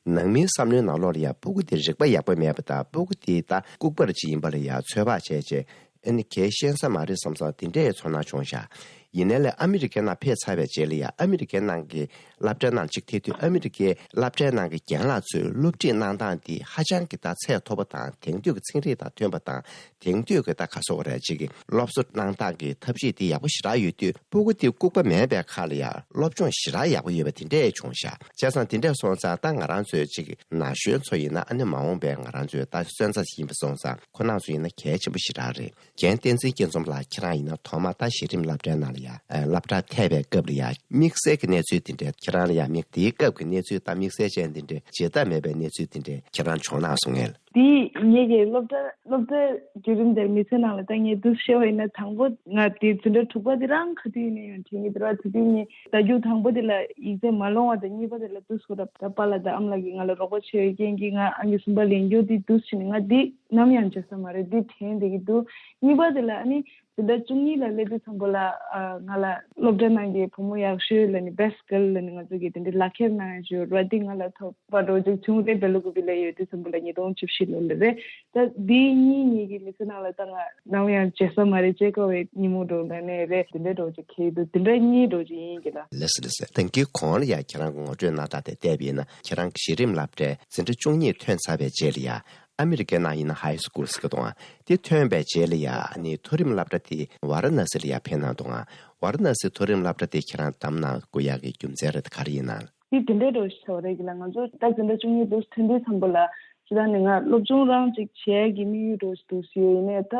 ནང་མིའི་བསམ་བློའི་ནང་ལོགས་ལ་ཡང་སྤུ་གུ་དེ་རིག་པ་ཡག་པོ་མེད་པ་དང་སྤུ་གུ་དེ་ད་ལྐུགས་པར་ཅིག་ཡིན་པ་ལ་ཡང་ཚོད་དཔག་བྱས་བྱས། ཨ་ནི་གལ་ཤེས་ས་མ་རེད་བསམ་བསམ་དེ་འདྲའི་ཚོར་སྣང་བྱུང་ཤག་ཡིན་ནའི་ལས་ཨ་མི་རི་ཀའི་ནང་ཕེབས་ཚར་བའི་རྗེས་ལ་ཡང་ཨ་མི་རི་ཀའི་ནང་གི་སློབ་གྲྭའི་ནང་གཅིག་ཐེ་དུས་ཨ་མི་རི་ཀའི་སློབ་གྲྭའི་ནང་གི་རྒན་ལགས་ཚོས་སློབ་ཁྲིད་གནང་སྟངས་དེ་ཧ་ཅང་གི་ད་ཚད་མཐོ་པོ་དང་དེང་དུས་ཀྱི་ཚན་རིག་དང་མཐུན་པ་དང་དེང་དུས་ཀྱི་ད་ག་སོགས་རེད་ཅིག་གི་སློབ་གསོ་གནང་སྟངས་ཀྱི་ཐབས་ཤེས་དེ་ཡག་པོ་ཞེ་དྲག་ཡོད་དུས་སྤུ་གུ་དེ་ལྐུགས་པ་མེད་པའི་ཁ་ལ་ཡང་སློབ་སྦྱོང་ཞེ་དྲག་ཡག་པོ་ཡོད་པ་དེ་འདྲས་བྱུང་ཤག་བྱས་ཙང་དེ་འདྲས་སོང་ཙང་ད་ང་རང་ཚོའི་ཅིག་ན་གཞོན་ཚོ་ཡིན་ན་ཨ་ནི་མ་འོངས་པའི་ང་རང་ཚོའི་ད་སོན་རྩ་ཡིན་པ་སོང་ཙང་ཁོ་རང་ཚོ་ཡིན་ན་གལ་ཆེན་པོ་ཞེ་དྲག་རེད། རྒན་བསྟན་འཛིན་སྐྱིད་འཛོམས་ལགས་ཁྱེད་རང་ཡིན་ན་ཐོག་མ་ད་གཞི་རིམ་སློབ་གྲྭའི་ནང་ལ་ཡ་ཨ་སློབ་གྲྭར་ཐད་པའི་སྐབས་ལ་ཡ་དམིགས་བསལ་གྱི་གནས་ཚུལ་དེ་འདྲའི་ཁྱེད་རང་ལ་ཡ་དམིགས་དེའི་སྐབས་ཀྱི་གནས་ཚུལ་དང་དམིགས་བསལ་ཅན་དེ་འདྲའི་བརྗེད་ཐབས་མེད་པའི་གནས་ཚུལ་དེ་འདྲའི་ཁྱེད་རང་བྱུང་ན་གསུང་ངེས། དེ་ངེད་ཀྱི་སློབ་གྲྭ་སློབ་གྲྭའི་བརྒྱུད་རིམ་དེར་མི་ཚེ་ནང་ལ་ད་ངས་འདུག་བཤད་པ་ཡིན་ན་དང་པོ་ང་དེ་འཛིན་གྲྭ་དྲུག་པ་དེ་རང་ག་དུས་ཡིན་ན་ཡང་དྲན་གྱི་འདུག་ར། དེ་དུས་ངས་ཟླ་རྒྱུག་དང་པོ་དེ་ལ་ཡིག་ཚད་མ་ལོངས་པ་དང་གཉིས་པ་དེ་ལ་འདུག་སྐོར་ར་ད་པཱ་ལགས་དང་ཨ་མ་ལགས་ཀྱིས་ང་ལ་རོགས་པ་བྱས་པའི་རྐྱེན་གྱིས་ང་ཨང་ཀི་གསུམ་པ་ལེན་རྒྱུ་དེ་འདུག་བྱས་ནས་ང་དེ་ནམ་ཡང་བརྗེད་ས་མ་རེད། འདི་དྲན་བསྡད་ཀྱི་འདུག་གཉིས་པ་དེ་ལ་ཨ་ནི་འཛིན་གྲྭ་བཅུ་གཉིས་ལ་སླེབས་དུས་ཙམ་པ་ལ་ཨ་ང་ལ་སློབ་གྲྭ་ནང་གི་བུ་མོ་ཡག་ཤོས་ལ་ནི་best girl ལ་ནི་ང་ཚོ་གི་དེ་འདྲའི་ལག་ཁྱེར་གནང་ཡ་ཅིག་ཡོད་རེད་བ། འདི་ང་ལ་ཐོབ་པ་འགྲོ་ཅིག་བྱུང་རེད། སྦེལ་ཀོབ་ལ་ཡོད་དུས་ཙམ་པ་ལ་ཉིས་སྟོང་བཅུ་བཞི་ལོ་ལ་རེད། ད་འདི་གཉིས་ངེད་ཀྱི་མི་ཚེ་ནང་ལ་ད་ང་ནམ་ཡང་བརྗེད་ས་མ་རེད། བརྗེད་དཀའ་བའི་ཉིན་མོ་འགྲོ་ལ་ནི་རེད། དེ་འདྲའི་འགྲོ་ཅིག་ཁེལ་འདུག་དེ་འདྲ་གཉིས་འགྲོ་ཅིག་ཡིན་གྱི་ལ། ལགས་སོ་ལགས་སོ། ད་གིན་གོང་ལ་ཡ་ཁྱེད་རང་གི་ངོ་སྤྲོད་གནང་སྟངས་དེ་བལྟས་པ་ཡིན་ན་ཁྱེད་རང་གི་གཞི་རིམ་སློབ་གྲྭའི་འཛིན་གྲྭ་བཅུ་གཉིས་ཐོན་ཚར་བའི་རྗེས་ལ་ཡ། ཨ་མི་རི་ཀའི་ནང་ཡིན་ན་high school ཟེར་གི་འདུག་ཨ། དེ་ཐོན་པའི་རྗེས་ལ་ཡ་ཨ་ནི་མཐོ་རིམ་སློབ་གྲྭ་དེ་ཝཱ་ར་ཎ་སི་ལ་ཡ་ཕེབས་གནང་འདུག་ཨ། ཝཱ་ར་ཎ་སི་མཐོ་རིམ་སློབ་གྲྭ་དེ་ཁྱེད་རང་བདམས་གནང་དགོས་ཡག་གི་རྒྱུ་མཚན་རེད་ག་རེ་ཡིན་ནམ། དེ་དེ་འདྲའི་འགྲོ་ཞིག་བྱ་བ་རེད་གི་ལ། ང་ཚོ་ད་འཛིན་གྲྭ་བཅུ་གཉིས་འདུག་ཐོན་དུས་ཙམ་པ་ལ་ཅི་ད་ནི་ང་སློབ་སྦྱོང་རང་ཅིག་བྱེད་ཡག་གི་དམིགས་ཡུལ་འགྲོ་ཞིག་འདུག་ཟེར་ཡོད་ཡིན་ནའི་ད་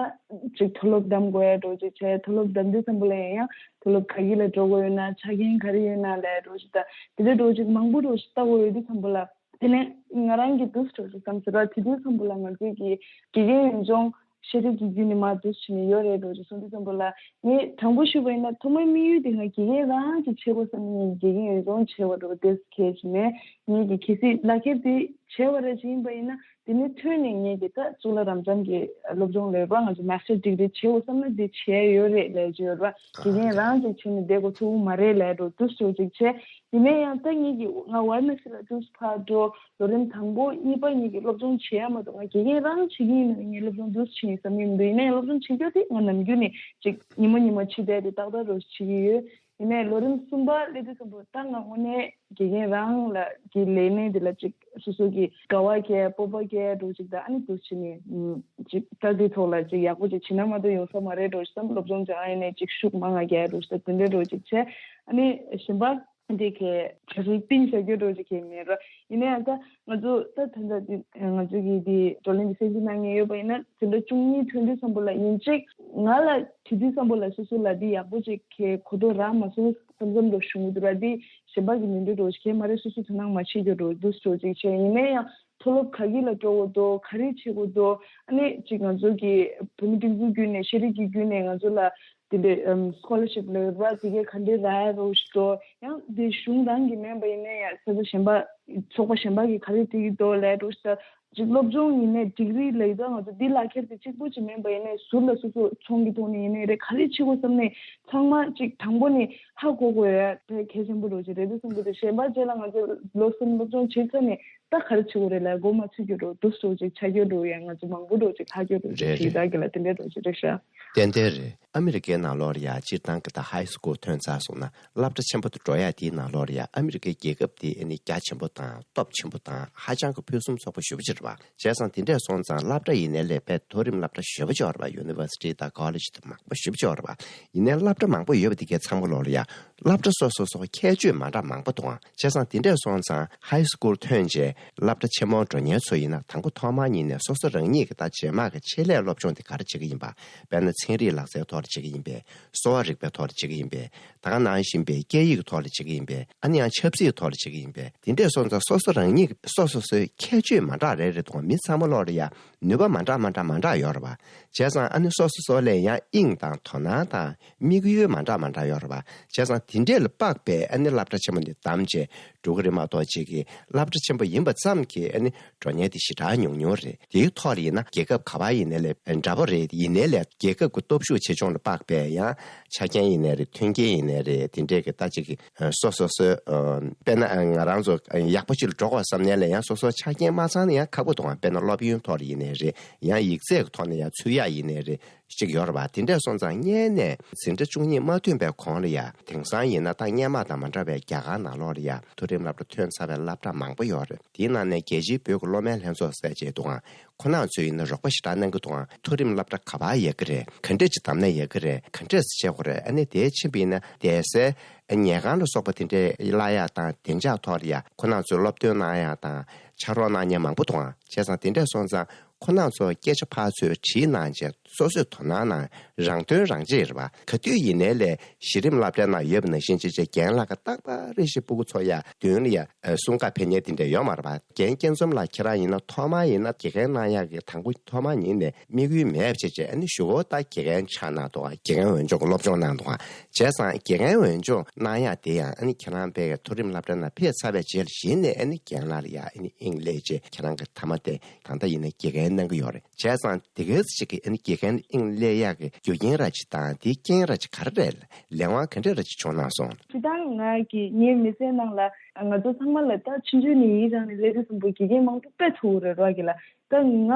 ཅིག་མཐོ་སློབ་བདམས་དགོས་ཡ་འགྲོ་ཅིག་བྱས། མཐོ་སློབ་བདམས་དུས་ཙམ་པ་ལ་ཡང་ཡང་མཐོ་སློབ་ག་གི་ལ་འགྲོ་དགོས་ཡོད་ན་ཆ་རྐྱེན་ག་རེ་ཡོད་ན་ལ་འགྲོ་ཞིག་ད་དེ་འདྲའི་འགྲོ་ཅིག་མང་པོ་འགྲོ་ཞིག་ལྟ་དགོས་ཡོད་དུས་ཙམ་པ་ལ། དེ་ནས་ང་རང་གི་འདུག་སེ་འགྲོ་ཅིག་བསམ་ཟེར་བ་དེ་དུས་ཙམ་པ་ལ་ང་ཚོའི་གི་དགེ་རྒན་ཡོན་སྦྱོང་ཤེས་རིག་གི་བརྒྱུད་ནས་མར་འདུག་སེ་བྱས་ནས་ཡོད་རེད་འགྲོ་ཅིག་གསུང་དུས་ཙམ་པ་ལ་ངས་དྲང་པོ་ཞུས་པ་ཡིན་ན་ཐོག་མའི་དམིགས་ཡུལ་དེ་ང་དགེ་རྒན་རང་ཅིག་བྱེད་དགོས་བསམ་ནས་ངས་དགེ་རྒན་ཡོན་སྦྱོང་བྱེད་པ་འགྲོ་དེ་གལ་ཆེ་ནས་ངས་ཀྱི་གལ་སྲིད་ལག་ཁྱེར་དེ་བྱས་པ་རེད་ཅིག་ཡིན་པ་ཡིན་ན་དེ་ནས་ཐོན་ནས་ངས་ཀྱི་ད་གཙུག་ལག་རབ་འབྱམས་ཀྱི་སློབ་སྦྱོང་ལས་རོགས་ང་ཚོ་master degree་བྱེད་དགོས་བསམ་ན་དེ་བྱས་ཡོད་རེད་ལས་ཅིག་ཡོད་རེད་བ། དགེ་རྒན་རང་ཅིག་བྱས་ནས་བསྡད་དགོས་ཐུག་མ་རེད་ལས་འགྲོ་འདུག་སེ་ཅིག་བྱས། ཡིན་ན་ཡང་ད་ངེད་ཀྱི་ང་ཝཱ་ར་ཎ་སི་ལ་འདུག་སེ་ཕར་འགྲོ། ལོ་རིམ་དང་པོ་གཉིས་པ་གཉིས་ཀྱི་སློབ་སྦྱོང་བྱེད་ཡ་མ་གཏོགས་ང་དགེ་རྒན་རང་བྱེད་ཀྱི་ཡིན་ན་ངས་སློབ་སྦྱོང་འདུག་སེ་བྱེད་ཡིན་བསམ་གྱི་མི་འདུག་ཡིན་ན་ཡང་སློབ་སྦྱོང་བྱེད་རྒྱུ་དེ་ང་ནམ་རྒྱུན་ནས་ཅིག་ཉིན་མོ་ཉིན་མོ་ཕྱི་བསྡད་དེ་ཏག་ཏག་རོ་བྱེད་ཀྱི་ཡོད། ཡིན་ནའི་ལོ་རིམ་གསུམ་པ་སླེབས་དུས་ཙམ་པ་ད་ང་དངོས་གནས་དགེ་རྒན་རང་ལ་གི་ལས་གནས་འདི་ལ་ཅིག་སོ་སོ་གི་དགའ་བ་སྐྱེ་སྤོབས་པ་སྐྱེ་འགྲོ་ཅིག་ད་ཨ་ནི་འདུག་སེ་བྱས་ནས་ཅིག་ད་དེའི་ཐོག་ལ་ཅིག་ཡག་པོ་ཅིག་བྱེད་ན་མ་གཏོགས་ཡོང་ས་མ་རེད་འགྲོ་ཞིག་བསམ། སློབ་སྦྱོང་སྦྱང་ཡིན་ནའི་ཅིག་ཤུགས་མང་ང་རྒྱག་འགྲོ་ཞིག་ད་དེ་འདྲ་འགྲོ་ཅིག་བྱས། ཨ་ནི་གཞན་པ། འདི་གའི་གྲ་སྒྲིག་གཏིང་ཟབ་རྒྱུ་འགྲོ་ཅིག་གི་མེད་ར། ཡིན་ན་ཡང་ད་ང་ཚོ་ད་ད་ལྟ་འདི་ང་ཚོ་གི་འདི་བགྲོ་གླེང་འདི་གསན་གཟིགས་གནང་མཁན་ཡོད་པ་ཡིན་ན་འཛིན་གྲྭ་བཅུ་གཉིས་ཐོན་དུས་ཙམ་པ་ལ་ཡིན་གཅིག་ང་ལ་དེ་དུས་ཙམ་པ་ལ་སོ་སོ་ལ་འདི་ཡག་པོ་ཅིག་གི་གོ་རྟོགས་རག་མ་སོང་བསམ་བསམ་འགྲོ་བྱུང་གི་འདུག་ར། འདི་གཞན་པ་གི་མི་འདུག་འགྲོ་ཅིག་གི་མ་རེད། སོ་སོ་དོ་སྣང་མ་བྱེད་རྒྱུ་འགྲོ་འདུག་འགྲོ་ཅིག་བྱས། ཡིན་ན་ཡང་མཐོ་སློབ་ག་གི་ལ་འགྲོ་དགོས་འདུག་ག་རེ་བྱེད་དགོས་འདུག་ཨ་ནི་ཅིག་ང་ཚོ་གི་བོད་མི་སྒྲིག་འཛུགས་བརྒྱུད་ནས་ཤེས་རིག་གི་བརྒྱུད་ནས་ང་ཚོ་ལ། དེ་འདྲའི་ཨམ་scholarship་ལོས་ར་དེ་གའི་ག་འདྲའི་རག་ཡ་རོ་ཞིག་དོ། ཡང་དེ་གཞུང་རང་གི་མིན་པ་ཡིན་ན་ཡང་ས་ཆ་གཞན་པ་ཚོགས་པ་གཞན་པ་གི་ག་རེ་དེ་གི་དོ་ལས་རོ་ཞིག་ད་ཅིག་སློབ་སྦྱོང་ཡིན་ནའི་ཌིག་རི་ལས་ད་ང་ཚོ་འདི་ལག་ཁྱེར་དེ་གཅིག་པུ་ཅིག་མིན་པ་ཡིན་ནའི་ཟུར་ལ་སོ་སོ་ཚོང་གི་ཐོག་ནས་ཡིན་ནའི་རེད། ག་རེ་བྱེད་དགོས་བསམ་ནས་ཚང་མ་ཅིག་དང་པོ་ནས་ཧ་གོ་དགོས་ཡ་དེ་གལ་ཆེན་པོ་རོ་ཅིག་རེད་དེ་བསམ་གི་འདུག་གཞན་པ་རྗེས་ལ་ང་ཚོ་ལོ་གསུམ་སློབ་སྦྱོང་བྱེད་ཚར་ནས་ད་ག་རེ་བྱེད་དགོས་རེད་ལ་མགོ་མ་ཚོས་རྒྱུ་རོ་འདུག་སོ་ཅིག་ཆ་རྒྱུ་རོ་ཡ་ང་ཚོ་མང་པོ་རོ་ཅིག་ཧ་གོ་རོ་རེད་ཅིག་རེད། ད་གི་ལ་དེ་འདྲ་རོ་ཅིག་རེད་ཤག་ཏན་ཏན་རེད། ཨ་མི་རི་ཀའི་ནང་ལོགས་ལ་ཡ་སྤྱིར་བཏང་གི་ད་high school་ཐོན་ཚར་སོང་ན་སློབ་གྲྭ་ཆེན་པོ་དུ་འགྲོ་ཡ་དེའི་ནང་ལོགས་ལ་ཡ་ཨ་མི་རི་ཀའི་རྒྱལ་ཁབ་དེ་ཨ་ནི་རྒྱ་ཆེན་པོ་དང་སྟོབས་ཆེན་པོ་དང་ཧ་ཅང་གི་ཕུན་སུམ་ཚོགས་པ་ཞེ་པོ་ཅིག་རེད་བ། བྱས་ཙང་དེ་འདྲས་སོང་ཙང་སློབ་གྲྭ་ཡིན་ནའི་ལས་དཔེ་མཐོ་རིམ་སློབ་གྲྭ་ཞེ་པོ་ཅིག་ཡོད་རེད་བ། university་དང་college་དང་མང་པོ་ཞེ་པོ་ཅིག་ཡོད་རེད་བ། ཡིན་ནའི་སློབ་གྲྭ་མང་པོ་ཡོད་པ་དེ་གའི་ཚང་མ་ལོགས་ལ་ཡ་ སློབ་གྲྭ་སོ་སོ་སོགས་ཁྱད་ཆོས་མ་འདྲ་མང་པོ་འདུག་ཨང་། བྱས་ཙང་དེ་འདྲས་སོང་ཙང་ཧའི་སི་ཀུལ་ཐོན་རྗེས་སློབ་གྲྭ་ཆེན་མོར་འགྲོ་མཁན་ཚོ་ཡིན་ན། དང་པོ་ཐོག་མར་ཉིད་ནས་སོ་སོ་རང་ཉིད་ཀྱི་ད་རྗེས་མ་གི་ཆེད་ལས་སློབ་སྦྱོང་དེ་ག་རེ་བྱེད་ཀྱི་ཡིན་པ། དཔེར་ན་ཚན་རིག་ལག་རྩལ་ཐོག་ལ་བྱེད་ཀྱི་ཡིན་པས། གསོ་བ་རིག་པའི་ཐོག་ལ་བྱེད་ཀྱི་ཡིན་པས། ད་ག་ནང་བཞིན་པའི་སྐད་ཡིག་ཐོག་ལ་བྱེད་ཀྱི་ཡིན་པས། ཨ་ནི་ཡང་ཆབ་སྲིད་ཐོག་ལ་བྱེད་ཀྱི་ཡིན་པས། དེ་འདྲས་སོང་ཙང་སོ་སོ་རང་ཉིད་སོ་སོ་སོའི་ཁྱད་ཆོས་མ་འདྲ་རེ་རེ་དང་། མི་ཚང་མ་ལོག་ལ་ཡ་ནུས་པ་མ་འདྲ་མ་འདྲ་མ་འདྲ་ཡོད་རེད་པ། བྱས་ཙང་ཨ་ནི་སོ་སོ་སོ་ལ་ཡང་དབྱིངས་དང་དོ་སྣང་དང་། དམིགས་ཡུལ་མ་འདྲ་མ་འདྲ་ཡོད་རེད་པ། བྱས་ཙང་དེ་འདྲས་ལ་དཔག་པའི་ཨ་ནི་སློབ་གྲྭ་ཆེན་མོ་འདི་བདམས་བྱས་འགྲོ་གི་རེད་མ་གཏོགས། ཅིག་གི་སློབ་གྲྭ་ཆེན་པོ་ཡིན་པ་ཙམ་གྱིས་ཨ་ནི་འགྲོ་མཁན་དེ་ཞེ་དྲག་ཉུང་ཉུང་རེད། དེའི་ཐོག་ལ་ཡིན་ན་རྒྱལ་ཁབ་ག་པར་ཡིན་ནའི་ལས་འདྲ་པོ་རེད། ཡིན་ནའི་ལས་རྒྱལ་ཁབ་ཀྱི་སྟོབས་ཤུགས་ཆེ་ཆུང་ལ་དཔག་པའི་ཡང་ཆ་རྐྱེན་ཡིན་ནའི་རེད། མཐུན་རྐྱེན་ཡིན་ནའི་རེད། དེ་འདྲས་ཀྱི་ད་ཅིག་གི་སོ་སོ་སོའི་དཔེར་ན་ང་རང་ཚོ་ཡག་པོ་ཅིག་ལ་འགྲོ་དགོས་བསམ་ནའི་ལས་ཡང་སོ་སོའི་ཆ་རྐྱེན་མ་ཚང་ན་ཡང་ཁག་པོ་འདུག་ཨང་། དཔེར་ན་སློབ་ཡོན་ཐོག་ལ་ཡིན་ནའི་རེད། ཡང་ཡིག་ཚད་ཀྱི་ཐོག་ནས་ཡང་ཚུད་ཡག་ཡིན་ནའི་རེད། ཅིག་ཡོད་རེད་པ། དེ་འདྲས་སོང་ཙང་སྔོན་ནས་འཛིན་གྲྭ་བཅུ་གཉིས་མ་ཐོན་པའི་གོང་ལ་ཡ་དེང་སང་ཡིན་ན་ད་སྔོན་མ་དང་མ་འདྲ་བའི་རྒྱ་གར་ནང་ལོགས་ལ་ཡ་མཐོ་རིམ་སློབ་གྲྭ་ཐོན་ཚར་བའི་སློབ་གྲྭ་མང་པོ་ཡོད་རེད། དེའི་ནང་ནས་རྒྱལ་སྤྱིའི་བོད་ཀྱི་སློབ་མའི་ལྷན་ཚོགས་ཟེར་བྱས་འདུག་ཨང་། ཁོ་རང་ཚོས་ཡིན་ན་རོགས་པ་ཞེ་དྲག་གནང་གི་འདུག་ཨང་། མཐོ་རིམ་སློབ་གྲྭ་ག་པར་ཡོད་ཀྱི་རེད། ག་འདྲས་ཅིག་བདམས་ན་ཡོད་ཀྱི་རེད། ག་འདྲས་སེ་བྱེད་དགོས་རེད། ཨ་ནི་དེ་ཕྱིན་པ་ཡིན་ན་བསྡད་སའི་ཉལ་ཁང་ལ་སོགས་པ་དེ་འདྲས་གླ་ཡག་དང་བདེ་འཇགས་ཐོག་ལ་ཡ་ཁོ་རང་ཚོས་སློབ་སྟོན་གནང་ཡག་དང་ཕྱག་རོགས་གནང་མཁན་མང་པོ་འདུག་ཨང་། བྱས་ཙང་དེ་འདྲས་སོང་ཙང་ཁོ་རང་ཚོ་སྐད་ཆ་ཕར་ཚུར་དྲིས་གནང་བྱས་སོ་སོས་དོ་སྣང་གནང་། རང་དོན་རང་གཅེས་རེད་པ། ག་དུས་ཡིན་ནའི་ལས་གཞི་རིམ་སློབ་གྲྭའི་ནང་ཡོད་པ་ནང་བཞིན་བྱས་བྱས་རྒན་ལགས་ཀྱིས་རྟག་པར་རེ་བཞིན་སྤུ་གུ་ཚོ་ཡ་མདུན་ལ་ཡ་གསུང་བཀའ་ཕེབས་མཁན་དེ་འདྲ་ཡོད་མ་རེད་པ། རྒན་སྐྱབས་མཚམས་ལགས་ཁྱེད་རང་ཡིན་ན་ཐོག་མར་ཡིན་ན་དགེ་རྒན་གནང་ཡག་གི་དང་པོ་ཐོག་མར་ཉིད་ནས་དམིགས་ཡུལ་མེད་པ་བྱས་བྱས། ཨ་ནི་གཞུག་གུ་ད་དགེ་རྒན་ཆགས་གནང་འདུག་ག་དགེ་རྒན་འོས་སྦྱོང་གི་སློབ་སྦྱོང་གནང་འདུག་ག་བྱས་ཙང་དགེ་རྒན་འོས་སྦྱོང་གནང་ཡག་དེ་ཡང་ཨ་ནི་ཁྱེད་རང་དཔེ་མཐོ་རིམ་སློབ་གྲྭ་ནང་ཕེབས་ཚར་བའི་རྗེས་ལ་གཞི་ནས་ཨ་ནི་རྒན་ལགས་ལ་ཡ་ཨ་ནི་དབྱིངས་སླེབས་བྱས་ཁྱེད་རང་གི་མཐའ་མ་དེ་ད་ལྟ་ཡིན་ན་དགེ་རྒན་གནང་གི་ཡོད་རེད། བྱས་ཙང་དེ་ག་ཙམ་ཅིག་གི་ཨ་ནི་དགེ་རྒན་དབྱིངས་སླེབས་ཡག་གི་རྒྱུ་རྐྱེན་ར་ཅིག་དང་དེའི་རྐྱེན་ར་ཅིག་ག་རེ་རེད། ལས་དབང་ག་འདྲས་ར་ཅིག་བྱུང་གནང་སོང་། སྤྱིར་བཏང་ང་གི་ངའི་མི་ཚེའི་ནང་ལ་ང་ཚོ་ཚང་མ་ལ་ད་ཆུང་ཆུང་ནས་ཡིན་རང་ནས་སླེབས་དུས་ཙམ་པོ་དགེ་རྒན་མང་པོ་དཔེ་ཐུག་རེད་རོགས་ཀྱི་ལ། ད་ང་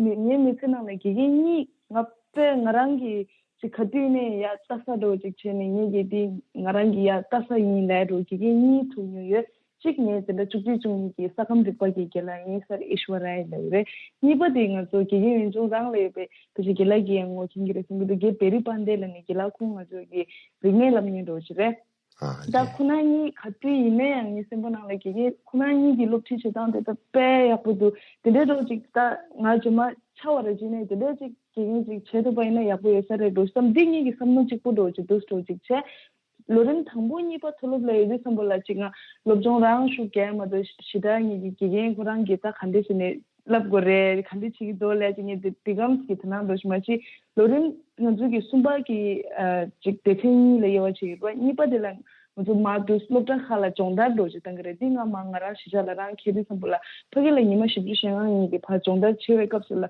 མི་ངའི་མི་ཚེ་ནང་ལ་དགེ་རྒན་གཉིས་ང་དཔེ་ང་རང་གི་ཅིག་ག་དུས་ནས་ཡ་ལྟ་ས་འགྲོ་ཅིག་བྱས་ནས་ངེད་ཀྱི་དེ་ང་རང་གི་ཡ་ལྟ་ས་ཡིན་ལས་འགྲོ་དགེ་རྒན་གཉིས་ཐུག་མྱོང་ཡོད། གཅིག་ངའི་འཛིན་གྲྭ་བཅུ་གཅིག་བཅུ་གཉིས་ཀྱི་ས་ཁམས་རིག་པ་གི་རྒན་ལགས་ཡིན་སར་ཨེ་ཤ་ཝ་ར་ཡ་ལགས་རེད། གཉིས་པ་དེ་ང་ཚོ་དགེ་རྒན་ཡོན་ཆུང་རང་ལ་ཡོད་པའི་དེ་ཅིག་རྒན་ལགས་ཀྱིས་ཡང་ངོ་མཁྱེན་གྱི་རེད་གསུང་གི་འདུག་རྒན་བེ་རི་པན་ཌེ་ལ་ནི་རྒན་ལགས་ཁོང་ང་ཚོ་གི་རིག་གནས་སློབ་གཉེར་འགྲོ་ཅིག་རེད། ཨ་ད་ལས། ཁོ་ན་གཉིས་ག་དུས་ཡིན་ན་ཡང་ངའི་སེམས་པ་ནང་ལ་དགེ་རྒན་ཁོ་ན་གཉིས་ཀྱི་སློབ་ཁྲིད་བྱེད་སྟངས་དེ་ད་དཔེ་ཡག་པོ་འདུག་དེ་འདྲའི་འགྲོ་ཅིག་ད་ང་རྗེས་མ་ཆ་བ་ར་ཅིག་ནས་དེ་འདྲའི་ཅིག་དགེ་རྒན་ཅིག་བྱེད་ཐུབ་པ་ཡིན་ན་ཡག་པོ་ཡོད་ས་རེད་འགྲོ་བསམ་འདི་གཉིས་ཀྱི་བསམ་བློ་གཅིག་པོ་འགྲོ་ཅིག་འདུག་འགྲོ་ཅིག་བྱས། ལོ་རིམ་དང་པོ་གཉིས་པ་མཐོ་སློབ་ལ་ཡོད་དུས་ཙམ་པ་ལ་ཅིག་ང་སློབ་སྦྱོང་རང་ཞུ་གལ་མ་གཏོགས་ཞི་དྲག་ངེད་ཀྱི་དགེ་རྒན་ཁོ་རང་གིས་ད་ག་འདྲས་བྱས་ནས་བསླབ་དགོས་རེད་ག་འདྲས་བྱེད་ཀྱི་འདུག་ལས་ཅིག་ངས་དེ་དེ་གམ་གྱི་དོ་སྣང་འགྲོ་ཞིག་མ་བྱེད། ལོ་རིམ་ང་ཚོ་གི་གསུམ་པ་གི་ཨ་ཅིག་སྡེ་ཚན་གཉིས་ལ་དབྱེ་བ་ཕྱེ་ཡོད་རེད། གཉིས་པ་དེ་ལ་ང་ཚོ་མར་དུ་སློབ་གྲྭ་ཁག་ལ་སྦྱོང་བརྡར་འགྲོ་ཅིག་བཏང་གི་རེད། འདི་ང་མ་ང་རང་གཞིས་ཆགས་ལ་རང་འཁེལ་དུས་ཙམ་པ་ལ་ཕ་གི་ལ་ཉི་མ་བཞི་བཅུ་ཞེ་ལྔ་ངེད་ཀྱི་ཕར་སྦྱོང་བརྡར་བྱེད་པའི་སྐབས་སུ་ལ།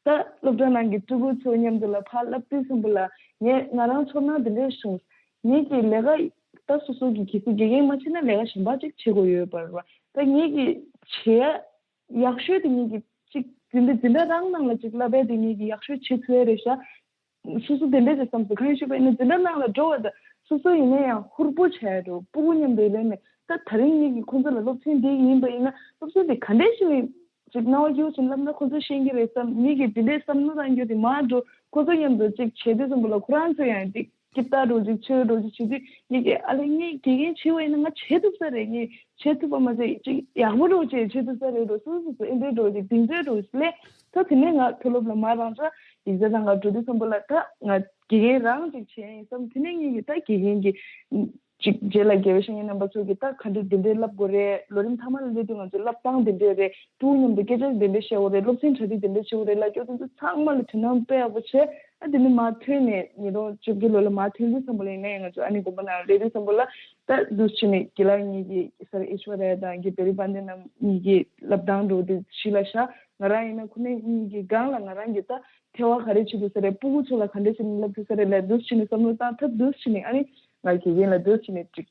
ད་སློབ་གྲྭ་ནང་གི་སྤྲུལ་སྐུ་ཚོ་མཉམ་དུ་ལ་ཕར་བསླབ་དུས་ཙམ་པ་ལ་ངས་ང་རང་ཚོར་སྣང་འདི་འདྲས་བྱུང་། ངེད་ཀྱི་ལས་ཀ་ད་སོ་སོ་གི་གལ་སྲིད་དགེ་རྒན་མ་བྱེད་ན་ལས་ཀ་གཞན་པ་ཅིག་བྱེད་དགོས་ཡོད་པ་རེད་བ། ད་ངེད་ཀྱི་བྱེད་ཡག་ཤོས་དེ་ངེད་ཀྱི་ཅིག་འཛིན་གྲྭ་འཛིན་གྲྭ་རང་ནང་ལ་ཅིག་བསླབ་པའི་དེ་ངེད་ཀྱི་ཡག་ཤོས་བྱེད་ཐུབ་ཡ་རེད་ཤག་སོ་སོ་དེ་འདྲས་ཅིག་བསམ་སོང་གང་ཡིན་ཞུས་པ་ཡིན་ན་འཛིན་གྲྭ་ནང་ལ་འགྲོ་བ་དང་སོ་སོ་ཡིན་ན་ཡང་ཧུར་པོ་བྱས་འགྲོ་སྤུ་གུ་མཉམ་དུ་ལེན་ནས་ད་ད་རིང་ངེད་ཀྱི་ཁོང་ཚོ་ལ་སློབ་ཚན་འདི་ཡིན་པ་ཡིན་ན་སློབ་ཚན་འདི་ག་འདྲས་ཞིག་ནས། ཅིག་རྣ་བ་སྐྱིད་པོ་བྱས་ནས་བསླབ་ན་ཁོ་ཚོས་ཤེས་ཀྱི་རེད་བསམ། མི་གིས་འདི་འདྲའི་བསམ་བློ་བཏང་རྒྱུ་དེ་མར་འགྲོ་ཁོ་ཚོ་མཉམ་དུ་ཅིག་བྱེད་དུས་ཙམ་པ་ལ་ཁོ་རང་ཚོ་ཡང་ཅིག་སྐྱིད་ལྟ་འགྲོ་ཅིག་ཆེ་འགྲོ་ཅིག་བྱེད་དུས་ངས་ཀྱི་ཨ་ལེ་ངས་དགེ་རྒན་བྱེད་པ་ཡིན་ན་ང་བྱེད་ཐུབ་ས་རེད། ངས་བྱེད་ཐུབ་པ་མ་ཟད་ཅིག་ཡག་པོ་འགྲོ་ཅིག་བྱེད་ཐུབ་ས་རེད་འགྲོ་སོ་སོ་སོ་ཨེ་འདྲའི་འགྲོ་ཅིག་གདེང་ཚོད་འགྲོ་ཅིག་ལས་ད་དེ་ནས་ང་མཐོ་སློབ་ལ་མར་རང་ཅག་ཡིག་ཚད་དང་ང་འགྲོ་དུས་ཙམ་པ་ལ་ད་ང་དགེ་རྒན་རང་ཅིག་བྱེད་ཡིན་བསམ། དེ་ནས་ངས་ཀྱི་ད་དགེ་རྒན་གྱི། ཅིག་རྗེས་ལ་དགེ་བའི་བཤེས་གཉེན་རྣམ་པ་ཚོ་གིས་ད་ག་འདྲ་འདི་འདྲའི་བསླབ་དགོས་རེད། ལོ་རིམ་མཐའ་མ་ལ་སླེབས་དུས་ང་ཚོའི་བསླབ་སྟངས་འདི་འདྲས་རེད། སྤུ་གུ་མཉམ་དུ་སྐད་ཆ་འདི་འདྲས་བཤད་དགོས་རེད། སློབ་ཚན་གྲ་སྒྲིག་འདི་འདྲས་བྱེད་དགོས་རེད་ལབ་ཀྱོག་དེ་ཚོ་ཚང་མ་ལ་དོ་སྣང་དཔེ་ཡག་པོ་བྱས། ཨ་དེ་ནི་མར་ཐོན་ནས་ཉིས་སྟོང་བཅོ་བརྒྱད་ལོ་ལ་མར་ཐོན་དུས་ཙམ་པ་ལ་ཡིན་ན་ཡང་ང་ཚོ་ཨ་ནེ་དགོན་པ་ནང་ལ་སླེབས་དུས་ཙམ་པ་ལ་ད་འདུག་སེ་བྱས་ནས་དགེ་ལགས་གཉིས་ཀྱིས་སར་ཨེ་ཤ་ཝ་ར་ཡ་དང་དགེ་བེ་རི་པན་ཌེ་རྣམ་གཉིས་ཀྱི་བསླབ་སྟངས་འགྲོ་དེ་གཞི་ལ་བཞག་ང་རང་ཡིན་ན་ཁོ་ནེ་གཉིས་ཀྱི་སྒང་ལ་ང་རང་གིས་ད། ཐེ་བ་ག་རེ་བྱེད་དུ་ས་རེད། སྤུ་གུ་ཚོ་ལ་ག་འདྲ་བྱས་ནས་བསླབ་དུ་ས་རེད་ལ་འདུག་སེ་བྱས་ནས་བསམ་བློ་བཏང་ཐབས་འདུག་སེ་བྱས་ནས་ཨ་ནི་ང་དགེ་རྒན་ལ་འདུག་སེ་བྱས་ནས་ཅིག་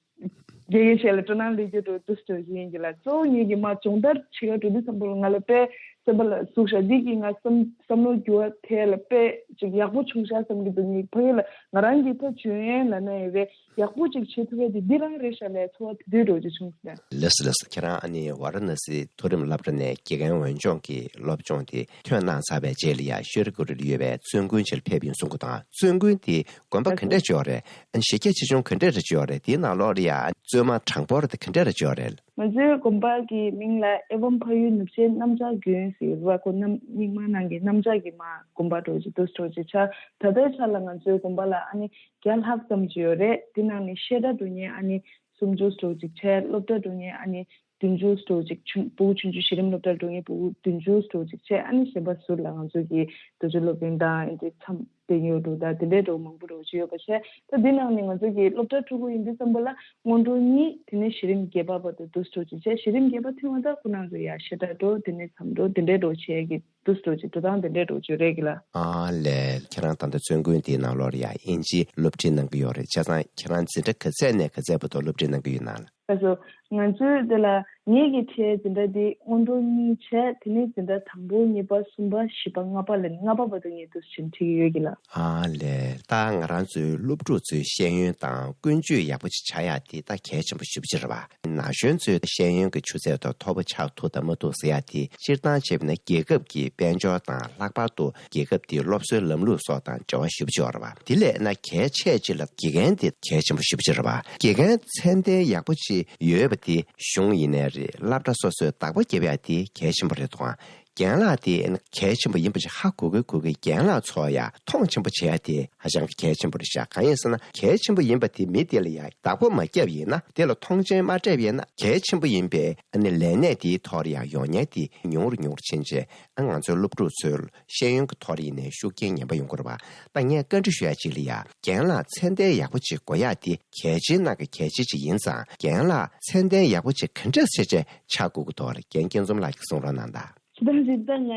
དགེ་རྒན་བྱས་ལ་སྤྲོ་སྣང་སླེབས་རྒྱུ་འགྲོ་འདུག་སེ་འགྲོ་བཞིན་ཡིན་གྱི་ལ། གཙོ་བོ་ངེད་ཀྱི་མ་སྦྱོང་བརྡར་བྱེད་ག་འགྲོ་དུས་ཙམ་པ་ལ་ང་ལ་དཔེ་སེམས་པ་ལ་ཟུག་ཤག་འདི་གིས་ང་བསམ་བསམ་བློ་འགྱུར་བ་ཐེབས་ལ་དཔེ་ཅིག་ཡག་པོ་བྱུང་ཤག་བསམ་གྱི་འདུག་ངེད་ཕ་གི་ལ་ང་རང་གི་ད་ཇུས་ཡོན་ལབ་ན་ཡང་རེད། ཡག་པོ་ཅིག་བྱེད་ཐུབ་ཡ་དེ་འདི་རང་རེད་ཤག་ལབ་ཚོར་བ་དེ་འདྲ་འདྲ་བོ་ཅིག་བྱུང་སོང་། ལགས་སོ་ལགས་སོ། ཁྱེད་རང་ཨ་ནི་ཝཱ་ར་ཎ་སི་མཐོ་རིམ་སློབ་གྲྭ་ནས་དགེ་རྒན་འོས་སྦྱོང་གི་སློབ་སྦྱོང་དེ་ཐོན་གནང་ཚར་བའི་རྗེས་ལ་ཡ་ཤེལ་སྒོ་རི་ལ་ཡོད་པའི་བཙུན་དགོན་ཅིག་ལ་ཕེབས་ཡིན་གསུང་གི་འདུག་བཙུན་དགོན་དེ་དགོན་པ་ག་འདྲ་ཅིག་ཡོད་རེད། ཨ་ནི་གཞི་རྒྱ་ཆེ་ཆུང་ག་འདྲ་འདྲ་ཅིག་ཡོད་རེད། དེའི་ནང་ལོགས་ལ་ཡ་བཙུན་མ་གྲངས་འབོར་དེ་ག་འདྲ་འདྲ་ཅིག་ཡོད་རེད། ང་ཚོའི་དགོན་པ་གི་མིང་ལ་ཨེ་ཝཾ་ཕ་ཡུལ་ནུབ་བྱེད་གནམ་ལྕགས་དགོན་ཟེར་བ། ཁོ་གནམ་རྙིང་མ་ནང་གི་གནམ་ལྕགས་ཀྱི་མ་དགོན་པ་འདྲ་བོ་ཅིག་འདུག་སེ་འདྲ་བོ་ཅིག་ཆགས། ད་ལྟའི་ཆ་ལ་ང་ཚོའི་དགོན་པ་ལ་ཨ་ནི་བརྒྱ་ལྷག་ཙམ་ཅིག་ཡོད་རེད། དེ་ནང་ནས་བཤད་གྲྭ་འགྲོ་མཁན་ཨ་ནི་སུམ་ཅུ་སོ་ཅིག་བྱས། སློབ་གྲྭ་འགྲོ་མཁན་ཨ་ནི་བདུན་ཅུ་སོ་ཅིག་ཆུང་། ཕྲུ་གུ་ཆུང་ཆུང་གཞི་རིམ་སློབ་གྲྭར་འགྲོ་མཁན་ཕྲུ་གུ་བདུན་ཅུ་སོ་ཅིག་བྱས། ཨ་ནི་གཞན་པ་ཟུར་ལ་ང་ཚོ་གི་རྡོ་རྗེ་སློབ་དཔོན་དང་ཨ་ནི་མཚམས་སྡེ་ཡོད་འགྲོ། ད་དེ་འདྲའི་འགྲོ་མང་པོ་འགྲོ་ཅིག་ཡོད་པ་བྱས། ད་འདི་ནང་ནས་ང་ཚོ་གི་སློབ་གྲྭ་ཕྲུ་གུ་ཡིན་དུས་ཙམ་པ་ལ་སྔོན་འགྲོ་གཉིས། དེ་ནས་གཞི་རིམ་བརྒྱད་པ་བར་དུ་འདུག་སེ་འགྲོ་ཅིག་བྱས། གཞི་རིམ་བརྒྱད་པ་ཐོན་པ་ད་ཁོ་རང་ཚོ་ཡར་བཤད་གྲྭ་འགྲོ། དེ་ནས་མཚམས་འགྲོ། དེ་འདྲའི་འགྲོ་བྱས་ཀྱི་འདུག་སེ་འགྲོ་ཅིག་འགྲོ་སྟངས་དེ་འདྲའི་འགྲོ་ཅིག་རེད་གི་ལ། ཨ་ལས། ཁྱེད་རང་ད་ལྟ་བཙུན་དགོན་དེའི་ནང་ལོགས་ལ་ཡ་དབྱིན་ཇི་སློབ་ཁྲིད་གནང་གི་ཡོད་རེད། བྱས་ཙང་ཁྱེད་རང་འཛིན་གྲྭ་ག་ཚད་ནས་ག་ཚད་བར་དུ་སློབ་ཁྲིད་གནང་གི་ཡོད་ན། ལགས་སོ། ང་ཚོའི་དེ་ལ་ངེད་ཀྱི་ཁྲལ་འཛིན་གྲྭ་འདི་སྔོན་འགྲོ་གཉིས་བྱས། དེ་ནས་འཛིན་གྲྭ་དང་པོ་གཉིས་པ་གསུམ་པ་བཞི་པ་ལྔ་པ་ལ་ནི། ལྔ་པ་བར་དུ་ངས་འདུག་སེ་ཁྲིད་ཀྱི་ཡོད་གི་ལ། ཨ་ལས། ད་ང་རང་ཚོའི་སློབ་ཕྲུག་ཚོའི་ཤེས་ཡོན་དང་ཀུན་སྤྱོད་ཡག་པོ་ཅིག་ཆགས་ཡ་དེ་ད་གལ་ཆེན་པོ་ཞེ་པོ་ཅིག་རེད་བ། ན་གཞོན་ཚོའི་ཤེས་ཡོན་གྱི་ཆུ་ཚད་དང་མཐོ་པོ་ཆགས་ཐུབ་དང་མ་ཐུབ་ཟེར་ཡ་དེ་སྤྱིར་བཏང་བྱས་པ་ན་རྒྱལ་ཁབ་ཀྱི་དཔལ་འབྱོར་དང་ལྷག་པར་དུ་རྒྱལ་ཁབ་དེའི་སློབ་གསོའི་ལམ་ལུགས་སོགས་དང་འབྲེལ་བ་ཞེ་པོ་ཅིག་ཡོད་རེད་བ། དེ་ལས་ན་གལ་ཆེ་ཅིག་ལ་དགེ་རྒན་དེ་གལ་ཆེན་པོ་ཞེ་པོ་ཅིག་རེད་བ། དགེ་རྒན་ཚད་ལྡན་ཡག་པོ་ཅིག་ཡོད་པ་དེ་གཞུང་ཡིན་ནའི་རེད། སློབ་གྲྭ་སོ་སོའི་བདག་པོ་རྒྱབ་ཡ་དེ་གལ་ཆེན་པོ་རེད་དོ། རྒན་ལགས་དེ་གལ་ཆེན་པོ་ཡིན་པ་ཞིག་ཧ་གོ་གི་གོ་གི། རྒན་ལགས་ཚོ་ཡ་མཐོང་ཆེན་པོ་བྱེད་ཡ་དེ་ཧ་ཅང་གི་གལ་ཆེན་པོ་རེད་ཤག་གང་ཡིན་ཟེར་ན་གལ་ཆེན་པོ་ཡིན་པ་དེ་མི་དེ་ལ་ཡ་བདག་པོ་མ་བརྒྱབ་ཡིན་ན། དེ་ལ་མཐོང་ཆེན་མ་སྤྲད་པ་ཡིན་ན། གལ་ཆེན་པོ་ཡིན་པའི་ཨ་ནི་ལས་གནས་དེའི་ཐོག་ལ་ཡ་ཡོང་མཁན་དེ་ཉུང་རུ་ཉུང་རུ་ཕྱིན་བྱས། ཨ་ང་ཚོའི་སློབ་ཕྲུག་ཚོའི་ཤེས་ཡོན་གྱི་ཐོག་ལ་ཡིན་ནའི་ཤུགས་རྐྱེན་ངན་པ་ཡོང་གི་རེད་བ། ད་ངས་བཀའ་འདྲི་ཞུ་ཡ་ཅིག་ལ་ཡ། རྒན་ལགས་ཚད་ལྡན་ཡག་པོ་ཅིག་དགོས་ཡ་དེ་གལ་ཆེའི་ནང་གི་གལ་ཆེ་ཅིག་ཡིན་ཙང་། རྒན་ལགས་ཚད་ལྡན་ཡག་པོ་ཅིག་ག་འདྲ་སེ་ཆ་ཆགས་དགོས་ཀྱི་འདུག་རྒན་སྐྱིད་འཛོམས་ལགས་ཀྱིས་གསུང་རོགས་གནང་དང་། སྤྱིར་བཏང་ཞིག་ད་ང་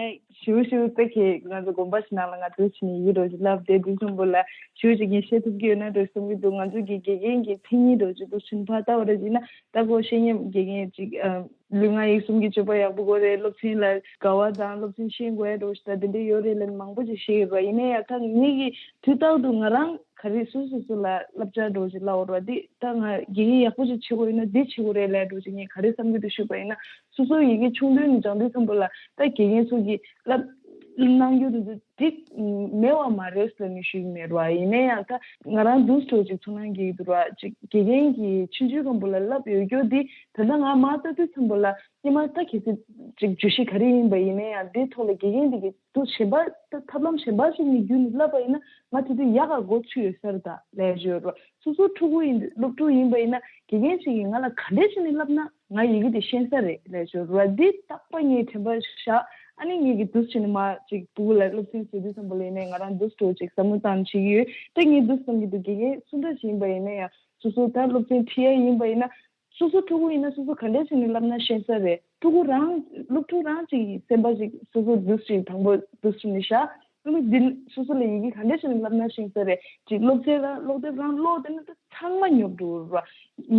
ཞུ་ཞུ་ཏེ་ཁེ་ང་ཚོ་དགོན་པ་ཞིག་ནང་ལ་ང་འདུག་སེ་ནས་ཡིག་འདྲ་བོ་ཞིག་བསླབ་བསྡད་དུས་ཙམ་པ་ལ་ཞུ་ཞིག་ངས་བཤད་ཐུབ་ཀྱི་ཡོད་ན་འདྲ་བསམ་གྱི་འདུག་ང་ཚོ་གི་དགེ་རྒན་གྱི་མཚན་ཉིད་འདྲ་བོ་ཞིག་འདུག་སེ་ཕར་ལྟ་བ་ར་ཅིག་ན། ད་ཁོ་ཤེས་ཉམས་དགེ་རྒན་ཅིག་ཨ་ལུས་ངག་ཡིད་གསུམ་གྱི་སྤྱོད་པ་ཡག་པོ་དགོས་རེད། སློབ་ཚན་ལ་དགའ་བ་དང་སློབ་ཚན་ཤེས་དགོས་ཡ་འདྲ་བོ་ཞིག་ད་དེ་འདྲ་ཡོད་རེད་ལབ་མང་པོ་ཅིག་བཤད་ཡོད་ར། ཡིན་ན་ཡང་ད་ངེད་ཀྱིས་དུས་རྟག་ཏུ་ང་རང་ག་རེ་སོ་སོ་སོ་ལ་བསླབ་བྱ་འདྲ་བོ་ཞིག་བསླབ་ཡོད་ར། འདི་ད་ང་དགེ་རྒན་ཡག་པོ་ཞིག་བྱེད་དགོས་ཡོད་ན་འདི་བྱེད་དགོས་རེད་ལབ་འདྲ་བོ་ཞིག་ངས་ག་རེ་བསམ་གྱི་འདུག་ཞུས་པ་ཡིན་ན། སོ་སོ་ཡི་གེ་ཆུང་དུས་ནས་སྦྱང་དུས་ཙམ་པ་ལ་ད་དགེ་རྒན་ཚོ་གིས་བསླབ་གནང་རྒྱུ་དེ་ཚོ་འགྲིག་མེད་པ་མ་རེད་ཟེར་ནས་ཞུ་གི་མེད་ར། ཡིན་ན་ཡང་ད་ང་རང་འདུག་སེ་འདྲ་བོ་ཅིག་ཚོར་སྣང་སྐྱེ་གི་འདུག་ར། ཅིག་དགེ་རྒན་གྱིས་ཆུང་ཆུང་ཙམ་པ་ལ་བསླབ་ཡོད་རྒྱུ་འདི་ད་ལྟ་ང་མ་ལྟ་དུས་ཙམ་པ་ལ་སྔོན་མ་ད་གལ་སྲིད་ཅིག་བརྗོད་གཞི་ག་རེ་ཡིན་པ་ཡིན་ན་ཡང་འདིའི་ཐོག་ལ་དགེ་རྒན་འདི་གིས་དུ་གཞན་པ་ད་ཐབས་ལམ་གཞན་པ་ཞིག་ནས་བརྒྱུད་ནས་བསླབ་པ་ཡིན་ན་ང་དེ་དུས་ཡག་ག་འགོ་ཚུགས་ཡོད་ས་རེད། ད་ལས་བྱོས་རོགས། སོ་སོ་ཕྲུ་གུ་ཡིན། སློབ་ཕྲུག་ཡིན་པ་ཡིན་ན་དགེ་རྒན་ཞིག་གིས་ང་ལ་ག་འདྲས་བྱས་ནས་བསླབ་ན་ང་ཡི་གེ་དེ་ཤེས་ས་རེད་ལས་བྱོས་རོགས། འདི་རྟག་པ་ངས་དྲན་པ་བཞག་ཨ་ནི་ངེད་ཀྱི་འདུག་སེ་བྱས་ནས་མ་ཅིག་ཕྲུ་གུ་ལ་སློབ་ཚན་བཟོ་དུས་ཙམ་པ་ལ་ཡིན་ནའི་ང་རང་འདུག་སེ་འདྲ་བོ་ཅིག་བསམ་བློ་བཏང་བྱེད་ཀྱི་ཡོད། ད་ངས་འདུག་སེ་བསམ་གྱི་འདུག་དགེ་རྒན་སུ་འདྲ་ཞིག་ཡིན་པ་ཡིན་ན་ཡང་སོ་སོ་ད་སློབ་ཚན་ཁྲིད་ཡ་ཡིན་པ་ཡིན་ན། སོ་སོ་ཕྲུ་གུ་ཡིན་ན་སོ་སོ་ག་འདྲས་བྱས་ནས་བསླབ་ན་ཤེས་ས་རེད། ཕྲུ་གུ་རང་སློབ་ཕྲུག་རང་གཅིག་གི་སེམས་པ་ཅིག་སོ་སོ་འདུག་སེ་དང་པོ་འདུག་སེ་ནས་བཞག་ཨ་ནི་འདི་སོ་སོ་ལ་ཡི་གེ་ག་འདྲས་བྱས་ནས་བསླབ་ན་ཤེས་ས་རེད། ཅིག་སློབ་ཚན་རང་ཀློག་དེབ་རང་ཀློག་བསྡད་ན་ད་ཚང་མ་ཉོབ་འགྲོ་ར།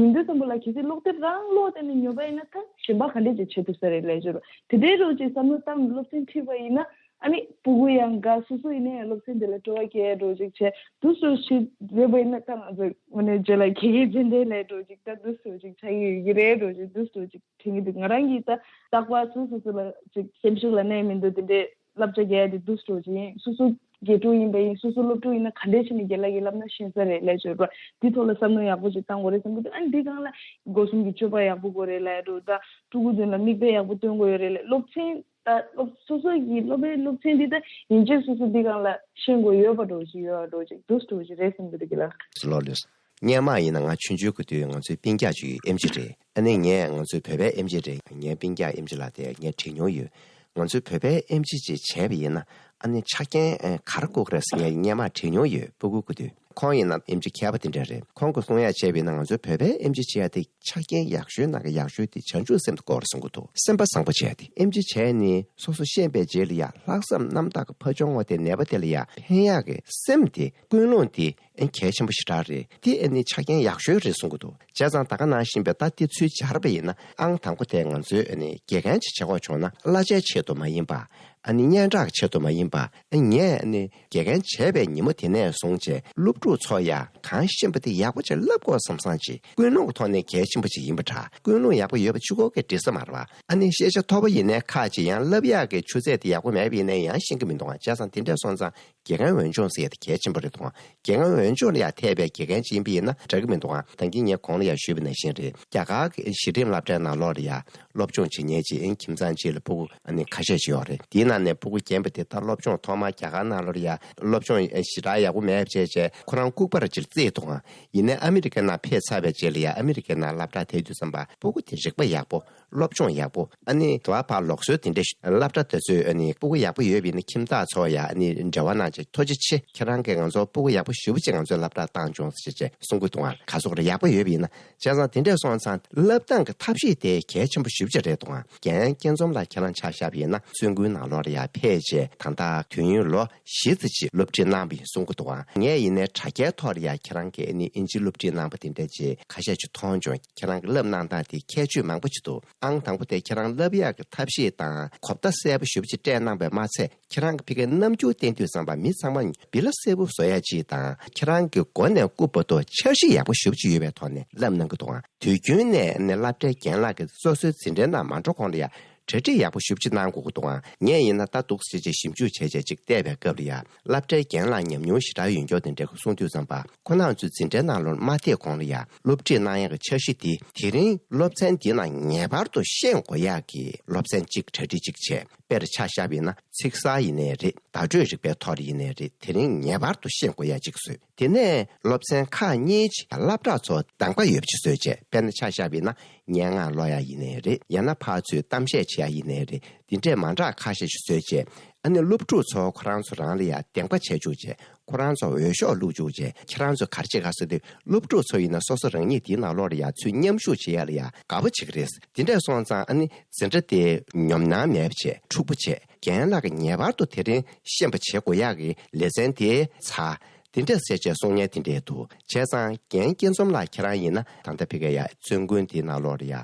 ཡིན་དུས་ཙམ་པ་ལ་གལ་སྲིད་ཀློག་དེབ་རང་ཀློག་བསྡད་ནས་ཉོབ་པ་ཡིན་ན་ད་གཞན་པ་ག་འདྲས་ཅིག་བྱེད་ཐུབ་ས་རེད་ལས་བྱོས་ར། དེ་འདྲའི་རོགས་ཅིག་བསམ་བློ་བཏང་སློབ་ཚན་ཁྲིད་པ་ཡིན་ན། ཨ་ནི་ཕྲུ་གུ་ཡང་དགའ། སོ་སོ་ཡིན་ན་ཡང་སློབ་ཚན་དེ་ལ་སྤྲོ་བ་སྐྱེ་འགྲོ་ཅིག་བྱས་འདུག་སེ་ཞིག་རེད་པ་ཡིན་ན། ད་ང་ཚོ་དངོས་གནས་རྗེས་ལ་དགེ་རྒན་རྗེས་འདེད་ལས་འགྲོ་ཅིག་ད་འདུག་སེ་ཅིག་ཆགས་ཀྱི་ཡོད་ཀྱི་རེད་འགྲོ་ཅིག་འདུག་སེ་ཅིག་དྲན་གྱི་འདུག་ང་རང་གིས་ད་རྟག་པར་སོ་སོ་སོ་ལ་ཅིག་སེམས་ཤུགས་ལ་གནས་མི་འདུག་དེ་འདྲའི་བསླབ་བྱ་རྒྱག་ཡ་དེ་འདུག་སེ་ཅིག་ཡིན། སོ་སོ་དགེ་ཕྲུག་ཡིན་པ་ཡིན། སོ་སོ་སློབ་ཕྲུག་ཡིན་ན་ག་འདྲས་བྱས་ནས་རྒན་ལགས་ཀྱིས་བསླབ་ན་ཤེས་ས་རེད་ལས་བྱོས་ར། འདི་ཐོག་ལ་བསམ་བློ་ཡག་པོ་ཅིག་བཏང་དགོས་རེད་བསམ་གྱི་འདུག་ཨ་ནི་འདི་སྒང་ལ་སྒོ་གསུམ་གྱི་སྤྱོད་པ་ཡག་པོ་དགོས་རེད་ལས་འགྲོ། ད་ཕྲུ་གུ་མདུན་ལ་མིག་དཔེ་ཡག་པོ་སྟོན་དགོས་ཡོད་རེད་ལས། སློབ་ཚན་ད་སློབ་སོ་སོ་གི་སློབ་པའི་སློབ་ཚན་འདི་ད་ཡིན་གཅིག་སོ་སོ་འདི་སྒང་ལ་ཤེས་དགོས་ཡོད་པ་འདྲ་བོ་ཞིག་ཡོད་པ་འདྲ་བོ་ཅིག་འདུག་སེ་འདྲ་བོ་ཅིག་རེད་བསམ་གྱི་འདུག་གི་ལ། ལགས་སོ་ལགས་སོ། སྔོན་མ་ཡིན་ན་ང་ཆུང་ཆུང་གི་དུས་ང་ཚོའི་སྤུན་ཀྱག་ཅིག་ཡོད། ཨེམ་ཆི་རེད། ཨ་ནི་ངས་ང་ཚོའི་བོད་པའི་ཨེམ་ཆི་རེད། ངའི་སྤུན་ཀྱག་ཨེམ་ཆི་ལགས་དེ་ངས་དྲན་མྱོང་ཡོད། ང་ཚོའི་བོད་པའི་ཨེམ་ཆི་ཅིག་བྱས་པ་ཡིན་ན་ཨ་ནི་ཆ་རྐྱེན་ཨེ་ག་རེ་དགོས་ཀྱི་རེད་ཟེར་ངས་སྔོན་མ་དྲན་མྱོང་ཡོད། ཕྲུ་གུ་གི་དུས། ཁོང་ཡིན་ན་ཨེམ་ཆི་མཁས་པ་དེ་འདྲ་རེད། ཁོང་གིས་གསུང་ཡ་བྱས་པ་ཡིན་ན། ང་ཚོའི་བོད་པའི་ཨེམ་ཆི་བྱེད་ཡ་དེ་ཆ་རྐྱེན་ཡག་ཤོས་ནང་གི་ཡག་ཤོས་དེ་བྱང་ཆུབ་སེམས་དེ་དགོས་རེད་གསུང་གི་འདུག་སེམས་པ་བཟང་པོ་བྱས་ཏེ། ཨེམ་ཆི་བྱས་ནས་སོ་སོ་ཤེས་པའི་རྗེས་ལ་ཡ་ལྷག་བསམ་རྣམ་དག་གི་ཕ་ཆུང་བ་དེ་ནད་པ་དེ་ལ་ཡ་ཕན་ཡག་གི་སེམས་དེ། ཀུན་སློང་དེ་ཨེ་གལ་ཆེན་པོ་ཞེ་དྲག་རེད། དེ་ཨེ་ནི་ཆ་རྐྱེན་ཡག་ཤོས་རེད་གསུང་གི་འདུག་བྱས་ཙང་ད་ག་ནང་བཞིན་པའི་ད་དེ་ཚུར་སྦྱར་བ་ཡིན་ན། ཨང་དང་པོ་དེ་ང་ཚོས་ཨེ་ནི་དགེ་རྒན་ཅིག་བྱེད་དགོས་བྱུང་ན། གླ་ཆའི་ཆེད་དུ་མ་ཡིན་པ། ཨ་ནི་སྙན་གྲགས་ཆེད་དུ་མ་ཡིན་པ། ཨ་ངས་ཨ་ནི་དགེ་རྒན་བྱས་པའི་ཉིན་མོ་དེ་ནས་བཟུང་བྱས་སློབ་ཕྲུག་ཚོ་ཡ་གང་ཤེས་པ་དེ་ཡག་པོ་ཅིག་བསླབ་དགོས་བསམ་བསམ་ཅིག་ཀུན་སློང་གི་ཐོག་ནས་གལ་ཆེན་པོ་ཅིག་ཡིན་པ་འདྲ། ཀུན་སློང་ཡག་པོ་ཡོད་པ་གཅིག་པོ་གིས་འགྲིག་ས་མ་རེད་པ། ཨ་ནི་ཤེས་བྱ་མཐོ་པོ་ཡིན་ནའི་ཁག་ཅིག་ཡང་བསླབ་ཡག་གི་ཆུ་ཚད་དེ་ཡག་པོ་མེད་པ་ཡིན་ནའི་ཡང་ཤེས་ཀྱི་མི་འདུག་ཨང་། བྱས་ཙང་དེ་འདྲས་སོང་ཙང་། དགེ་རྒན་འོས་སྦྱོང་ཟེར་ཡ་དེ་གལ་ཆེན་པོ་རེད་འདུག་ཨང་། དགེ་རྒན་འོས་སྦྱོང་ལ་ཡ་འཐད་པའི་དགེ་རྒན་ཅིག་ཡིན་པ་ཡིན་ན་འདྲ་གི་མི་འདུག་ཨང་། ད་གིན་ངས་གོང་ལ་ཡ་ཞུས་པ་ནང་བཞིན་རེད། རྒྱ་གར་གྱི་གཞི་རིམ་སློབ་གྲྭའི་ནང་ལོགས་ལ་ཡ་སློབ་སྦྱོང་བྱེད་མཁན་ཅིག་ཨིན། ཁྱིམ་ཚང་གཅིག་ལ་སྤུ་གུ་ཨ་ནི་ཁ་ཤས་ཅིག་ཡོད་རེད། དེའི་ནང་ནས་སྤུ་གུ་རྒན་པ་དེ་ད་སློབ་སྦྱོང་ཐོག་མར་རྒྱ་གར་ནང་ལོགས་ལ་ཡ་སློབ་སྦྱོང་ཞེ་དྲག་ཡག་པོ་མེད་པ་བྱས་བྱས་ཁོ་རང་ལྐུགས་པར་ཅིག་བརྩིས་འདུག་ཨང་། ཡིན་ནའི་ཨ་མི་རི་ཀའི་ནང་ཕེབས་ཚར་བའི་རྗེས་ལ་ཡ་ཨ་མི་རི་ཀའི་ནང་སློབ་གྲྭ་དེ་དུས་ཙམ་པ་སྤུ་གུ་དེ་རིག་པ་ཡག་པོ། སློབ་སྦྱོང་ཡག་པོ། ཨ་ནི་དུ་བ་ཕར་ལུགས་སྲོལ་དེ་འདྲའི་སློབ་གྲྭ་དེ་ཚོས་ཨ་ནི་སྤུ་གུ་ཡག་པོ་ཡོད་པ་ཡིན་ན་ཁྱིམ་བདག་ཚོ་ཡ་ཨ་ནི་འབྲེལ་བ་གནང་བྱས། ཐུགས་རྗེ་ཆེ། ཁྱེད་རང་གིས་ང་ཚོ་སྤུ་གུ་ཡག་པོ་ཞེ་པོ་ཅིག་ང་ཚོའི་སློབ་གྲྭར་བཏང་བྱུང་ཟེར་བྱས་གསུང་གི་འདུག་ཨང་། ག་ཚོད་རེད། ཡག་པོ་ཡོད་པ་ཡིན་ན། བྱས་ཙང་དེ་འདྲས་སོང་ཙང་སློབ་སྟངས་ཀྱི་ཐབས་ཤེས་དེ་གལ་ཆེན་པོ་ཞེ་པོ་ཅིག་རེད་འདུག་ཨང་། རྒན་སྐྱིད་འཛོམས་ལགས་ཁྱེད་རང་ཆ་བཞག་པ་ཡིན་ན་བཙུན་དགོན་ནང་ལོགས་ལ་ཡ་ཕེབས་བྱས་ད་ལྟ་དུས་ཡུན་ལོ་བཞི་ཙམ་ཅིག་སློབ་ཁྲིད་གནང་བ་ཡིན་གསུང་གི་འདུག་ཨང་། ངས་ཡིན་ནའི་དྲ་རྒྱའི་ཐོག་ལ་ཡ་ཁྱེད་རང་གིས་ཨ་ནི་ཨིན་ཇི་སློབ་ཁྲིད་གནང་པ་དེ་འདྲས་ཅིག་ཁ་ཤས་ཅིག་མཐོང་བྱུང་། ཁྱེད་རང་གི་བསླབ་གནང་སྟངས་དེ་ཁྱད་ཆོས་མང་པོ་ཅིག་འདུག་ཨང་དང་པོ་དེ་ཁྱེད་རང་བསླབ་ཡག་གི་ཐབས་ཤེས་དང་གོ་བརྡ་གསལ་པོ་ཞེ་པོ་ཅིག་སྤྲད་གནང་བས་མ་ཚད། ཁྱེད་རང་གི་ཕ་གིའི་རྣམ་འགྱུར་བསྟན་དུས་ཙམ་པ་མི་ཚང་མ་བི་ལ་གསལ་པོ་བཟོ་ཡ་ཅིག་དང་། ཁྱེད་རང་གི་མགོ་ནས་རྐུབ་བར་དུ་འཆར་གཞི་ཡག་པོ་ཞེ་པོ་ཅིག་ཡོད་པའི་ཐོག་ནས་བསླབ་གནང་གི་འདུག་ཨང་། དུས་རྒྱུན་ནས་ནི་སློབ་གྲྭའི་རྒན་ལགས་ཀྱི་སོ་སོའི་འཛིན་གྲྭའི་ནང་མ་འགྲོ་གོང་ལ་ཡ་གྲ་སྒྲིག་ཡག་པོ་ཞེ་པོ་ཅིག་གནང་དགོས་ཀྱི་འདུག་ཨང་། ངས་ཡིན་ན་ད་འདུག་སེ་ཅིག་ཞིབ་འཇུག་བྱས་བྱས་ཅིག་བལྟས་པའི་སྐབས་ལ་ཡ་སློབ་གྲྭའི་རྒན་ལགས་ཉམས་མྱོང་ཞེ་དྲག་ཡོད་མཁན་དེ་འདྲས་ཀྱིས་གསུང་དུས་ཙམ་པ། ཁོ་རང་ཚོའི་འཛིན་གྲྭའི་ནང་ལོགས་མ་ཐེག་གོང་ལ་ཡ་སློབ་ཁྲིད་གནང་ཡག་གི་འཆར་གཞི་དེ་དེ་རིང་སློབ་ཚན་འདི་ནང་ངེས་པར་དུ་ཤེས་དགོས་ཡག་གི་སློབ་ཚན་གཅིག་གྲ་སྒྲིག་གཅིག་བྱས། དཔེར་ཆ་བཞག་པ་ཡིན་ན་ཚིག་གསར་ཡིན་ནའི་རེད། བརྡ་སྤྲོད་རིག་པའི་ཐོག་ལ་ཡིན་ནའི་རེད། དེ་རིང་ངེས་པར་དུ་ཤེས་དགོས་ཡག་གཅིག་བཟོས། དེ་ནས་སློབ་ཚན་ཁག་གཉིས་ཅིག་སློབ་གྲྭ་ཚོ་གདམ་ག་ཡོད་པ་ཅིག་བཟོས་བྱས། དཔེར་ན་ཆ་བཞག་པ་ཡིན་ན་སྙན་ངག་ཀློག་ཡག་ཡིན་ནའི་རེད། ཡང་ན་ཕར་ཚུར་གཏམ་བཤད་བྱེད་ཡག་ཡིན་ནའི་རེད། དེ་འདྲས་མ་འདྲ་ཁ་ཤས་ཤིག་བཟོས་བྱས། ཨ་ནི་སློབ་ཕྲུག་ཚོ་ཁོ་རང་ཚོ་རང་ལ་ཡ་གདམ་ག་བྱེད་བཅུག་བྱས། ཁོ་རང་ཚོ་འོས་ཤོག་བླུགས་བཅུག་བྱས། ཁྱེད་རང་ཚོ་ག་རེ་བྱེད་ག་ཟེར་དུས། སློབ་ཕྲུག་ཚོ་ཡིན་ན་སོ་སོ་རང་ཉིད་དེའི་ནང་ལོགས་ལ་ཡ་ཚུར་མཉམ་ཞུགས་བྱེད་ཡ་ལ་ཡ་དགའ་པོ་བྱེད་ཀྱི་རེད། དེ་འདྲས་སོང་ཙང་ཨ་ནི་འཛིན་གྲྭ་དེ་ཉོབ་སྣང་མེད་པ་བྱས། འཁྲུག་པོ་བྱས། རྒན་ལགས་ཀྱིས་ངེས་པར་དུ་དེ་རིང་ཤེས་པ་བྱེད་དགོས་ཡག་གི་ལེ་ཚན་དེ་ཚར། དེ་འདྲས་ཟེར་བྱས་གསུང་མཁན་དེ་འདྲས་འདུག་བྱས་ཙང་རྒན་སྐྱིད་འཛོམས་ལགས་ཁྱེད་རང་ཡིན་ན་ད་ལྟ་ཕ་གིར་ཡ་བཙུན་དགོན་དེའི་ནང་ལོགས་ལ་ཡ་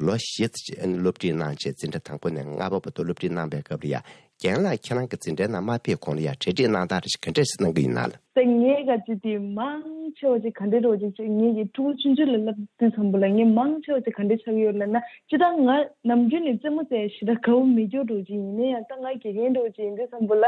ལོ་བཞི་ཙམ་ཅིག་སློབ་ཁྲིད་གནང་བྱས། འཛིན་གྲྭ་དང་པོ་ནས་ལྔ་པ་བར་དུ་སློབ་ཁྲིད་གནང་པའི་སྐབས་ལ་ཡ། རྒན་ལགས་ཁྱེད་རང་གི་འཛིན་གྲྭའི་ནང་མ་ཕེབས་གོང་ལ་ཡ་གྲ་སྒྲིག་གནང་སྟངས་རེ་ཞིག་ག་འདྲས་ཞིག་གནང་གི་ཡིན་ན་ལགས། ད་ངས་ག་ཅི་དེ་མང་ཆེ་བ་ཅིག་ག་འདྲས་འདྲ་བོ་ཅིག་ཅིག་ངེད་ཀྱི་ཕྲུ་གུ་ཆུང་ཆུང་ལ་བསླབ་དུས་ཙམ་པ་ལ་ངས་མང་ཆེ་བ་ཅིག་ག་འདྲས་ཆགས་ཡོད་ལབ་ན། སྤྱིར་བཏང་ང་ནམ་རྒྱུན་ནས་རྩེད་མོ་རྩེ་ཞེ་དྲག་དགའ་བོ་མེད་རྒྱུ་འདྲ་བོ་ཅིག་ཡིན་ན་ཡང་། ད་ང་དགེ་རྒན་འདྲ་བོ་ཅིག་ཡིན་དུས་ཙམ་པ་ལ།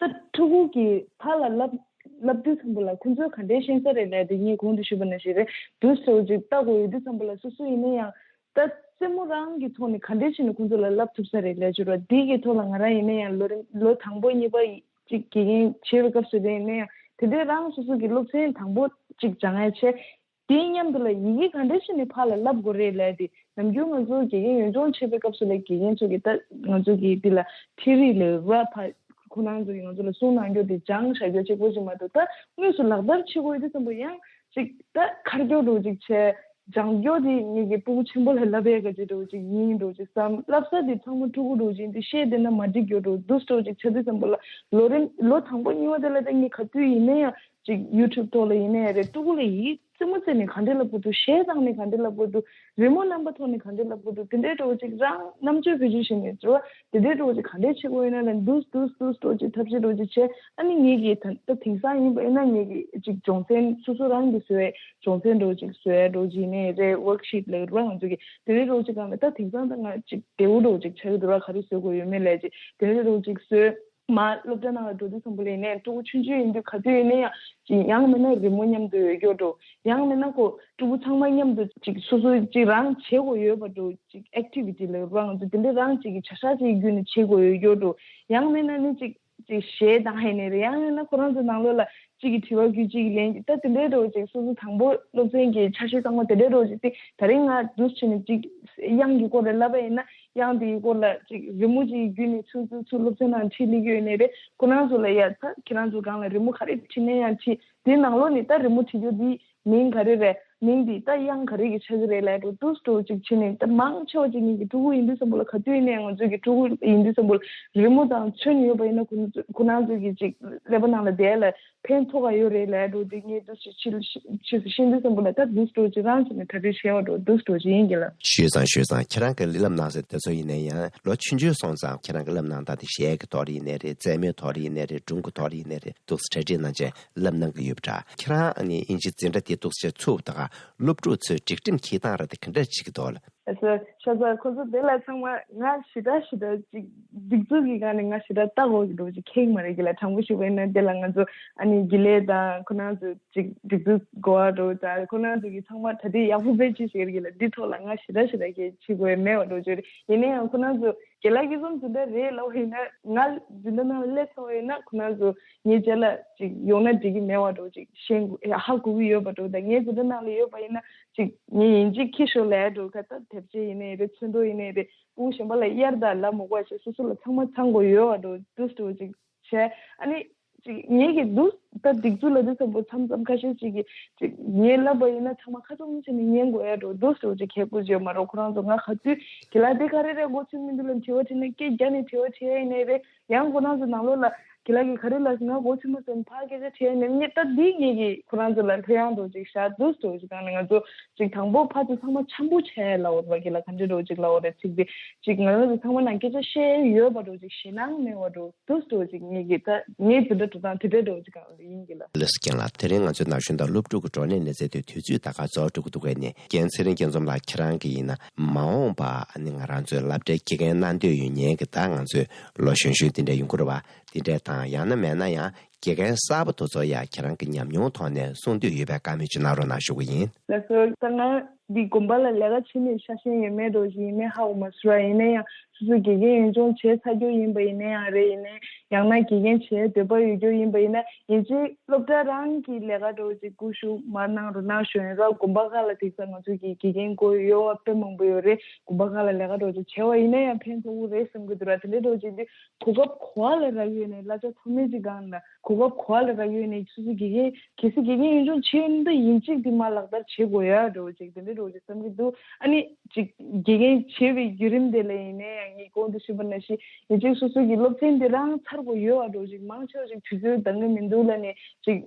ད་ཕྲུ་གུ་གིས་ཕར་ལ་བསླབ་བསླབ་དུས་ཙམ་པ་ལ་ཁོང་ཚོས་ག་འདྲས་ཤེས་ས་རེད་ལབ་དེ་ངས་གོང་དུ་ཞུས་པ་ནང་བཞིན་རེད། དུས་ཚོད་ཅིག་ལྟ་དགོས་ཡོད་དུས་ཙམ་པ་ལ་སོ་སོ་ཡིན་ན་ཡང་། ད་རྩེད་མོ་རང་གི་ཐོག་ནས་ག་འདྲས་བྱས་ནས་ཁོང་ཚོ་ལ་བསླབ་ཐུབ་ས་རེད་ལབ་ཅིག་རེད། འདི་གི་ཐོག་ལ་ང་རང་ཡིན་ན་ཡང་ལོ་རིམ་ལོ་དང་པོ་གཉིས་པ་ཡི་ཅིག་དགེ་རྒན་བྱེད་པའི་སྐབས་སུ་དེ་ཡིན་ན་ཡང་དེ་འདྲའི་རང་སོ་སོ་གི་སློབ་ཚན་དང་པོ་ཅིག་སྦྱང་ཡ་བྱས། དེའི་མཉམ་དུ་ལ་ཡི་གེ་ག་འདྲ་བྱས་ནས་ཕར་ལ་བསླབ་དགོས་རེད་ལབ་དེ། ནམ་རྒྱུན་ང་ཚོ་དགེ་རྒན་ཡོངས་སྦྱོང་བྱེད་པའི་སྐབས་སུ་ལ་དགེ་རྒན་ཚོ་གིས་ད་ང་ཚོ་གི་འདི་ལ་ཐི་ཨོ་རི་ལབ་ར་ཕར་ཁོ་རང་ཚོ་གིས་ང་ཚོ་ལ་གསུང་གནང་རྒྱུ་དེ་སྦྱངས་བཞག་རྒྱུ་གཅིག་པོ་ཅིག་མ་གཏོགས། ད་དངོས་སུ་ལག་བསྟར་བྱེད་དགོས་ཡོད་དུས་ཙམ་པ་ཡང་ཅིག་ད་ཁ་རྒྱོག་འདྲ་བོ་ཅིག་བྱས། སྦྱང་རྒྱུ་དེ་ངེད་ཀྱི་སྤུ་གུ་ཆེན་པོ་ལ་བསླབ་ཡས་ག་ཅིག་འདྲ་བོ་ཅིག་ཡིན་འདྲ་བོ་ཅིག་བསམ། བསླབ་ས་དེ་ཚང་མ་ཕྲུ་གུ་འདྲ་བོ་ཅིག་འདི་ཤེས་བསྡད་ན་མ་འགྲིག་རྒྱུ་འདྲ་བོ་འདུག་འདྲ་བོ་ཅིག་ཆགས་དུས་ཙམ་པ་ལ། ལོ་རིམ་ལོ་དང་པོ་གཉིས་པ་དེ་ལ་ད་ངས་ག་དུས་ཡིན་ན་ཡང་ཅིག་ཡུ་ཊུབ་ཐོག་ལ་ཡིན་ན་ཡང་རེད། ཕྲུ་གུ་ལ་ཡིག་རྩེད་མོ་རྩེ་ནས་ག་འདྲས་བསླབ་དགོས་འདུག་གཞས་བཏང་ནས་ག་འདྲས་བསླབ་དགོས་འདུག་རི་མོ་རྣམ་པ་ཐོག་ནས་ག་འདྲས་བསླབ་དགོས་འདུག་དེ་འདྲའི་འདྲ་བོ་ཅིག་རང་རྣམ་དཔྱོད་བེད་སྤྱོད་བྱས་ནས་འགྲོ་བ་དེ་འདྲའི་འདྲ་བོ་ཅིག་ག་འདྲས་བྱེད་དགོས་ཡོད་ན་ལ་འདུག་འདུག་འདུག་འདྲ་བོ་ཅིག་ཐབས་ཤེས་འདྲ་བོ་ཅིག་བྱས། ཨ་ནི་ངེད་ཀྱིས་ད་ད་དེང་སང་ཡིན་པ་ཡིན་ན་ངེད་ཀྱིས་ཅིག་སྦྱོང་ཚན་སོ་སོ་རང་གིས་བཟོས་སྦྱོང་ཚན་འདྲ་བོ་ཅིག་བཟོས་འདྲ་བོ་ཅིག་ཡིན་ནའི་རེད། ཝོརྐ་ཤིཊ་ལབ་ར་ང་ཚོ་གིས་དེ་འདྲའི་འདྲ་བོ་ཅིག་གང་ལ། ད་དེང་སང་ད་ང་ཅིག་བདེ་བོ་འདྲ་བོ་ཅིག་ཆགས་ཀྱི་འདུག་ར། ག་རེ་བཟོ་དགོས་ཡོད་མེད་ལས་ཅིག་དེ་འདྲའི་འདྲ་བོ་ཅིག་བཟོས། མར་སློབ་གྲྭ་ནང་ལ་འགྲོ་དུས་ཙམ་པ་ལ་ཡིན་ནའི་ཕྲུ་གུ་ཆུང་ཆུང་ཡིན་དུས་ག་དུས་ཡིན་ན་ཡང་ཅིག་ཡང་མིན་ན་རི་མོ་མཉམ་དུ་ཡོད་རྒྱུ་འདྲ་བོ། ཡང་མིན་ན་ཁོ་ཕྲུ་གུ་ཚང་མ་མཉམ་དུ་ཅིག་སོ་སོ་ཅིག་རང་བྱེད་དགོས་ཡོད་པ་འདྲ་བོ་ཅིག་ཨེག་ཊི་བི་ཊི་ལབ་ར་ང་ཚོ་དེ་འདྲ་རང་ཅིག་གི་བྱ་བཞག་ཅིག་བརྒྱུད་ནས་བྱེད་དགོས་ཡོད་རྒྱུ་འདྲ་བོ། ཡང་མིན་ན་ནི་ཅིག་ཅིག་གཞས་བཏང་ཡིན་ནའི་རེད། ཡང་ཡིན་ན་ཁོ་རང་ཚོ་ནང་ལོགས་ལ་གཅིག་གིས་དྲི་བ་བརྒྱུད་གཅིག་གིས་ལན་བརྒྱུད། ད་དེ་འདྲའི་འདྲ་བོ་ཅིག་སོ་སོ་དང་པོ་སློབ་ཚན་གྱི་འཆར་གཞི་ཚང་མ་དེ་འདྲའི་འདྲ་བོ་ཅིག་དེ་ད་རིང་ང་འདུག་བྱས་ནས་ཅིག་དབྱངས་ཀྱི་སྐོར་རེ་བསླབ་པ་ཡིན་ན། དབྱངས་དེའི་སྐོར་ལ་ཅིག་རི་མོ་ཅིག་བརྒྱུད་ནས་ཚུར་ཚུར་ཚུར་སློབ་ཚན་ནང་ཁྲིད་སླེབས་ཀྱི་ཡོད་ནའི་རེད། ཁོ་རང་ཚོ་ལ་ཡ་ད་ཁྱེད་རང་ཚོ་སྒང་ལ་རི་མོ་ག་རེ་བྲིས་ནའི་ཡང་བྲིས། དེའི་ནང་ལོགས་ནས་ད་རི་མོ་བྲིས་རྒྱུ་འདི་མིང་ག་རེ་རེད། མིང་འདི་ད་དབྱངས་ག་རེ་གི་ཆགས་ཀྱི་རེད་ལབ་འགྲོ་འདུག་འགྲོ་ཅིག་བྱས་ནས། ད་མང་ཆེ་བ་ཅིག་ངེད་ཀྱི་ཕྲུ་གུ་ཡིན་དུས་ཙམ་པ་ལ་ག་དུས་ཡིན་ནའི་ང་ཚོའི་གི་ཕྲུ་གུ་ཡིན་དུས་ཙམ་པ་ལ་རི་མོ་དང་མཚོན་ཡོད་པ་ཡིན་ན། ཁོ་ཚོ་ཁོ་རང་ཚོའི་གི་ཅིག་ཀླད་པ་ནང་ལ་བསྡད་ལ་ཕན་ཐོགས་ཀ་ཡོད་རེད་ལབ་འགྲོ། འདི་ངས་འདུག་ཕྱི་ཕྱི་ཕྱི་ཕྱི་ཤེས་དུས་ཙམ་པ་ལ་ད་འདུག་འགྲོ་ཅིག་རང་བྱས་ནས་གྲ་སྒྲིག་བྱས་པ་འགྲོ་འདུག་འགྲོ་ཅིག་ཡིན་གི་ལ། ཞུས་ཙང་ཞུས་ཙང་ཁྱེད་རང་གི་གླེང་ལམ་ནང་ཟེར་དེ་ཚོ་ཡིན་ན་ཡང་ལོ་ཆུང་ཆུང་སོང་ཙང་ཁྱེད་རང་གི་གླེང་ལམ་ནང་ད་དེ་གཞས་ཀྱི་ཐོག་ལ་ཡིན་ནའི་རེད། རྩེད་མོའི་ཐོག་ལ་ཡིན་ནའི་རེད། སྒྲུང་གི་ཐོག་ལ་ཡིན་ནའི་རེད། འདུག་སེ་གྲ་སྒྲིག་གནང་བྱས་གླེང་གནང་གི་ཡོད་པ་འདྲ། ཁྱེད་རང་ཨ་ནི་དབྱིན་ཇི་འཛིན་གྲྭ་དེ་འདུག་སེ་ཚུགས་ད་ག་སློབ་ཕྲུག་ཚོས་སྒྲིག་ཁྲིམས་འཁྱེར་སྟངས་ར་དེ་ག་འདྲ་བྱེད་ཀྱི་འདུག་ལ། ཨ་ཤ་ཤ་ཁོ་ཚོ་དེ་ལ་ཚང་མ་ང་ཞེ་དྲག་ཞེ་དྲག་ཅིག་སྒྲིག་འཛུགས་ཀྱི་སྒང་ནས་ང་ཞེ་དྲག་ལྟ་དགོས་ཀྱི་འདུག་ཅིག་ཁེངས་མ་རེད་གི་ལ། དྲང་པོ་ཞུ་བ་ཡིན་ན་དེ་ལ་ང་ཚོ་ཨ་ནི་དགེ་ལས་དང་ཁོ་རང་ཚོ་ཅིག་སྒྲིག་འཛུགས་གོ་བ་འགྲོ་ད་ཁོ་རང་ཚོ་གི་ཚང་མ་གྲ་སྒྲིག་ཡག་པོ་དཔེ་ཅིག་བྱེད་ཀྱི་ལ། འདི་ཐོག་ལ་ང་ཞེ་དྲག་ཞེ་དྲག་གི་བྱེད་དགོས་མེད་པ་འགྲོ་བརྗོད་རེད། ཡིན་ན་ཡང་ཁོ་རང་ཚོ་རྒན་ལགས་ཀྱིས་གསུངས་ཟིན་ད་རེད་ལབ་པ་ཡིན་ན། ང་འཛིན་གྲྭ་ནང་ལ་སླེབས་ཚར་བ་ཡིན་ན་ཁོ་རང་ཚོ་ངའི་རྗེས་ལ་ཅིག་ཡོང་ན་འགྲིག་གི་མེད་པ་འགྲོ་ཅིག་ཤེས་དགོས་ཧ་གོ་གི་ཡོད་པ་འགྲོ། ད་ངའི་འཛིན་གྲྭ་ནང་ལ་ཡོད་པ་ཡིན་ན་ཅིག་ངའི་ཡིན་གཅིག་ཁྱི་ཤོར་ལས་འགྲོ་ཁ་ད་དེབ་ཆས་ཡིན་ནའི་རེད། ཚོན་མདོག་ཡིན་ནའི་རེད། ཕྲུ་གུ་གཞན་པ་ལ་གཡར་དང་ལབ་མ་དགོས་པ་བྱས་སོ་སོ་ལ་ཚང་མ་ཚང་དགོས་ཡོད་པ་འགྲོ་འདུག་འགྲོ་ཅིག་བྱས། ཨ་ནི་ཅིག་ངེད་ཀྱི་འདུག་ད་སྒྲིག་འཛུགས་ལ་འདི་ཚོ་མཚམས་མཚམས་ཁ་ཤས་ཅིག་གིས་ཅིག་ངས་ལབ་པ་ཡིན་ན་ཚང་མ་ཁ་ཚུམ་བྱས་ནས་ཉན་དགོས་ཡ་འགྲོ་འདུག་འགྲོ་ཅིག་གལ་པོ་ཅིག་ཡོད་མ་རེད། ཁོ་རང་ཚོ་ང་ག་དུས་དགེ་ལགས་དེ་ག་རེ་རེད་མགོ་ཚོས་མི་འདུག་ལབ་དྲི་བ་དྲིས་ན་སྐད་རྒྱག་ནས་དྲི་བ་དྲི་ཡ་ཡིན་ནའི་རེད། ཡང་ཁོ་རང་ཚོ་ནང་ལོགས་ལ་དགེ་ལགས་ཀྱིས་ག་རེ་ལབ་ཟེར་ང་མགོ་ཚོས་མ་ཟེར་ཕར་སྐད་ཆ་དྲི་ཡ་ཡིན་ནའི་ད་འདི་ངེད་ཀྱིས་ཁོ་རང་ཚོ་ལ་ལྷོད་ཡངས་འགྲོ་ཅིག་བཞག་འདུག་འགྲོ་ཅིག་སྒང་ནས་ང་ཚོ་ཅིག་དང་པོ་ཕར་ཚུར་ཚང་མ་འཆམ་པོ་བྱས་ལབ་འོ་རེད་པ། དགེ་ལགས་ག་འདྲ་འགྲོ་ཅིག་ལབ་འོ་རེད། ཚིག་འདི་ཅིག་ང་རང་ཚོ་ཚང་མ་ནང་སྐད་ཆ་བཤད་ཡ་ཡོད་པ་འགྲོ་ཅིག་ཞེད་སྣང་མེད་པ་འགྲོ། འདུག་འགྲོ་ཅིག་ངེད་ཀྱིས་ད་ངའི་འཛིན་གྲྭ་འགྲོ་སྟངས་དེ་འདྲ་འགྲོ་ཅིག་གང་ལ་ཡིན་གྱི་ལ། ལགས་སོ་རྒན་ལགས། དེ་རིང་ང་ཚོའི་ན་གཞོན་དང་སློབ་ཕྲུག་གི་བགྲོ་གླེང་ལེ་ཚན་དེ་དུས་ཚོད་ད་ག་རྫོགས་འགྲོ་གི་འདུག་གས་ནས། རྒན་ཚེ་རིང་སྐྱིད་འཛོམས་ལགས་ཁྱེད་རང་གིས་ཡིན་ན་མ་འོངས་པ་ཨ་ནི་ང་རང་ཚོའི་སློབ་གྲྭའི་དགེ་རྒན་གནང་འདོད་ཡོད་མཁན་གྱི་ད་ང་ཚོའི་ལོ་གཞོན་གཞོན་དེ་འདྲ་ཡོང་གི་རེད་པ། དེ་འདྲ་དང་ཡང་ན་མེད་ན་ཡང་དགེ་རྒན་གསར་པ་དེ་ཚོ་ཡ་ཁྱེད་རང་གི་ཉམས་མྱོང་ཐོག་ནས་གསུང་འདོད་ཡོད་པའི་བཀའ་མོལ་ཅིག་གནང་རོགས་གནང་ཞུ་གི་ཡིན། ལགས་སོ། ད་ང་འདི་དགོན་པ་ལ་ལས་ཀ་བྱེད་ནས་ཆ་ཤས་ཡོད་མེད་འགྲོ་ཞིག་ཡིན་མིན་ཧ་གོ་མ་སོང་། ཡིན་ན་ཡང་སོ་སོ་དགེ་རྒན་ཡིན་ཆོག་བྱས་ཚར་རྒྱུ་ཡིན་པ་ཡིན་ན་ཡང་རེད། ཡིན་ན་ཡང་ན་དགེ་རྒན་བྱས་འདོད་པ་ཡོད་རྒྱུ་ཡིན་པ་ཡིན་ན་ཡིན་གཅིག་སློབ་གྲྭ་རང་གི་ལས་ཀ་འགྲོ་ཅིག་སྐུ་ཞུགས་མ་གནང་རོགས་གནང་ཞུ་ཡིན་རོགས། དགོན་པ་ཁག་ལ་དེང་སང་ང་ཚོ་གི་དགེ་རྒན་དགོས་ཡོད་པ་དཔེ་མང་པོ་ཡོད་རེད། དགོན་པ་ཁག་ལ་ལས་ཀ་འགྲོ་ཅིག་བྱས་པ་ཡིན་ན་ཡང་ཕན་ཐོགས་ཀྱི་རེད་བསམ་གྱི་འདུག་ར། དེ་འདྲ་འགྲོ་ཅིག་འདི་གོ་སྐབས་ག་པ་ལ་རག་ཡོད་ནས་གླ་ཆ་མཐོ་དམན་ཅིག་སྒང་ལ། གོ་སྐབས་ག་པ་ལ་རག་ཡོད་ནས་སོ་སོ་དགེ་རྒན་གལ་སྲིད་དགེ་རྒན་ཡིན་ཆོག་བྱས་ཡོད་ན་ད་ཡིན་གཅིག་འདི་མར་ལག་བསྟར་བྱེད་དགོས་ཡ་འགྲོ་ཅིག་དེ་འདྲ་འགྲོ་ཅིག་བསམ་གྱི་འདུག་ཨ་ནི་ཅིག་དགེ་རྒན་བྱེད་པའི་བརྒྱུད་རིམ་དེ་ལ་ཡིན་ནའི་ཡང་ངས་གོང་དུ་ཞུས་པ་ནང་བཞིན་ཡིན་གཅིག་སོ་སོ་གི་སློབ་ཚན་དེ་རང་ཚར་དགོས་ཡོད་ཨ་འགྲོ་ཅིག་མང་ཆེ་བ་ཅིག་དུས་ཚོད་འདང་གི་མི་འདུག་ལབ་ནས་ཅིག་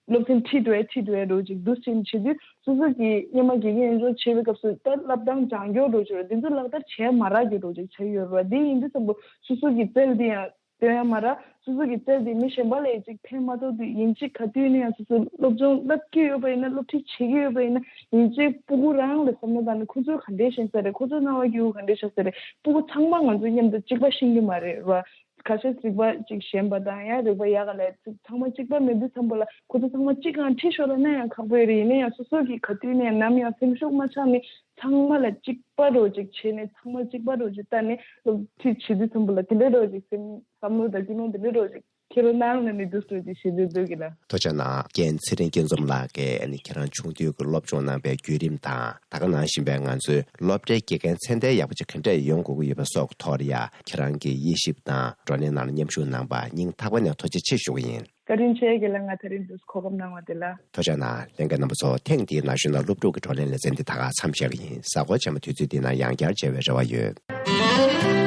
སློབ་ཚན་ཁྲིད་འགྲོ་ཡ་ཁྲིད་འགྲོ་ཡ་འགྲོ་ཅིག་འདུག་ཅིག་བྱེད་དུས་སོ་སོ་གི་སྔོན་མ་དགེ་རྒན་ཡིན་ཆོག་བྱེད་པའི་སྐབས་སུ་ད་བསླབ་སྟངས་སྦྱང་རྒྱུ་འགྲོ་ཅིག་རེད། འདི་ཚོ་ལག་བསྟར་བྱས་མ་རག་རྒྱུ་འགྲོ་ཅིག་ཆགས་ཡོད་རེད་བ། འདི་ཡིན་དུས་ཙམ་པོ་སོ་སོ་གི་རྩལ་འདི་ཡང་སྟོན་ཡ་མ་རག་སོ་སོ་གི་རྩལ་དེ་མི་གཞན་པ་ལ་ཡང་ཅིག་ཕན་མ་ཐོགས་དུས་ཡིན་གཅིག་ག་དུས་ནས་ཡང་སོ་སོ་སློབ་སྦྱོང་བསླབ་ཀྱི་ཡོད་པ་ཡིན་ན་སློབ་ཁྲིད་བྱེད་ཀྱི་ཡོད་པ་ཡིན་ན་ཡིན་གཅིག་སྤུ་གུ་རང་ལ་བསམ་བློ་བཏང་ནས་ཁོ་ཚོས་ག་འདྲས་ཤེས་ས་རེད། ཁོ་ཚོ་སྣང་བ་སྐྱིད་པོ་ག་འདྲས་ཤེས་ས་རེད། སྤུ་གུ་ཚང་མ་ང་ཚོ་མཉམ་དུ་གཅིག་པ་ཤེས་ཀྱི་མ་རེད་བ། ཁ་ཤས་རིག་པ་ཅིག་ཞན་པ་དང་ཡང་རིག་པ་ཡག་ག་ལས་ཚང་མ་གཅིག་པ་མེད་དུས་ཙམ་པ་ལ་ཁོ་ཚོ་ཚང་མ་གཅིག་གང་ཁྲིད་ཤོག་ལབ་ན་ཡང་ཁག་པོ་ཡོད་རེད། ཡིན་ན་ཡང་སོ་སོ་གི་ག་དུས་ནས་ནམ་ཡང་སེམས་ཤུགས་མ་ཆག་ནས་ཚང་མ་ལ་གཅིག་པ་རོ་ཅིག་བྱས་ནས་ཚང་མ་གཅིག་པ་རོ་ཅིག་ལྟ་ནས་སློབ་ཁྲིད་བྱེད་དུས་ཙམ་པ་ལ་དེ་འདྲ་རོ་ཅིག་སེམས་བསམ་བློ་དང་ཀུན་སློང་དེ་འདྲ་རོ་ཅིག་ཁྱེར་རོ་གནང་ལ་ནི་འདུག་སུ་ཅིག་ཞེ་འདོད་འདོད་ཀྱི་ལ། ཐུགས་རྗེ་གནང་། རྒན་ཚེ་རིང་སྐྱིད་འཛོམས་ལགས་ཀྱིས་ཨ་ནི་ཁྱེད་རང་ཆུང་དུས་ཀྱི་སློབ་སྦྱོང་གནང་པའི་བརྒྱུད་རིམ་དང་ད་ག་ནང་བཞིན་པའི་ང་ཚོའི་སློབ་གྲྭའི་དགེ་རྒན་ཚད་ལྡན་ཡག་པོ་ཅིག་ག་འདྲས་ཡོང་དགོས་ཀྱི་ཡོད་པ་སོགས་ཐོག་ལ་ཡ་ཁྱེད་རང་གིས་དབྱེ་ཞིབ་དང་བགྲོ་གླེང་ནང་ལ་མཉམ་ཞུགས་གནང་པ་སྙིང་ཐག་པ་ནས་ཐུགས་རྗེ་ཆེ་ཞུ་གི་ཡིན། བཀའ་དྲིན་ཆེ་རྒན་ལགས། ང་ད་རིང་འདུག་གོ་སྐབས་གནང་བ་དེ་ལ། ཐུགས་རྗེ་གནང་། ལྷན་རྒྱས་རྣམ་པ་ཚོ་ཐེངས་འདིའི་ན་གཞོན་དང་སློབ་ཕྲུག་གི་བགྲོ་གླེང་ལེ་ཚན་འདི་ད་ག་མཚམས་བཞག་གི་ཡིན། གཟའ་འཁོར་རྗེས་མ་དུས་ཚོད་འདི་ན་ཡང་བསྐྱར་མཇལ་བའི་རེ་བ་ཡོད།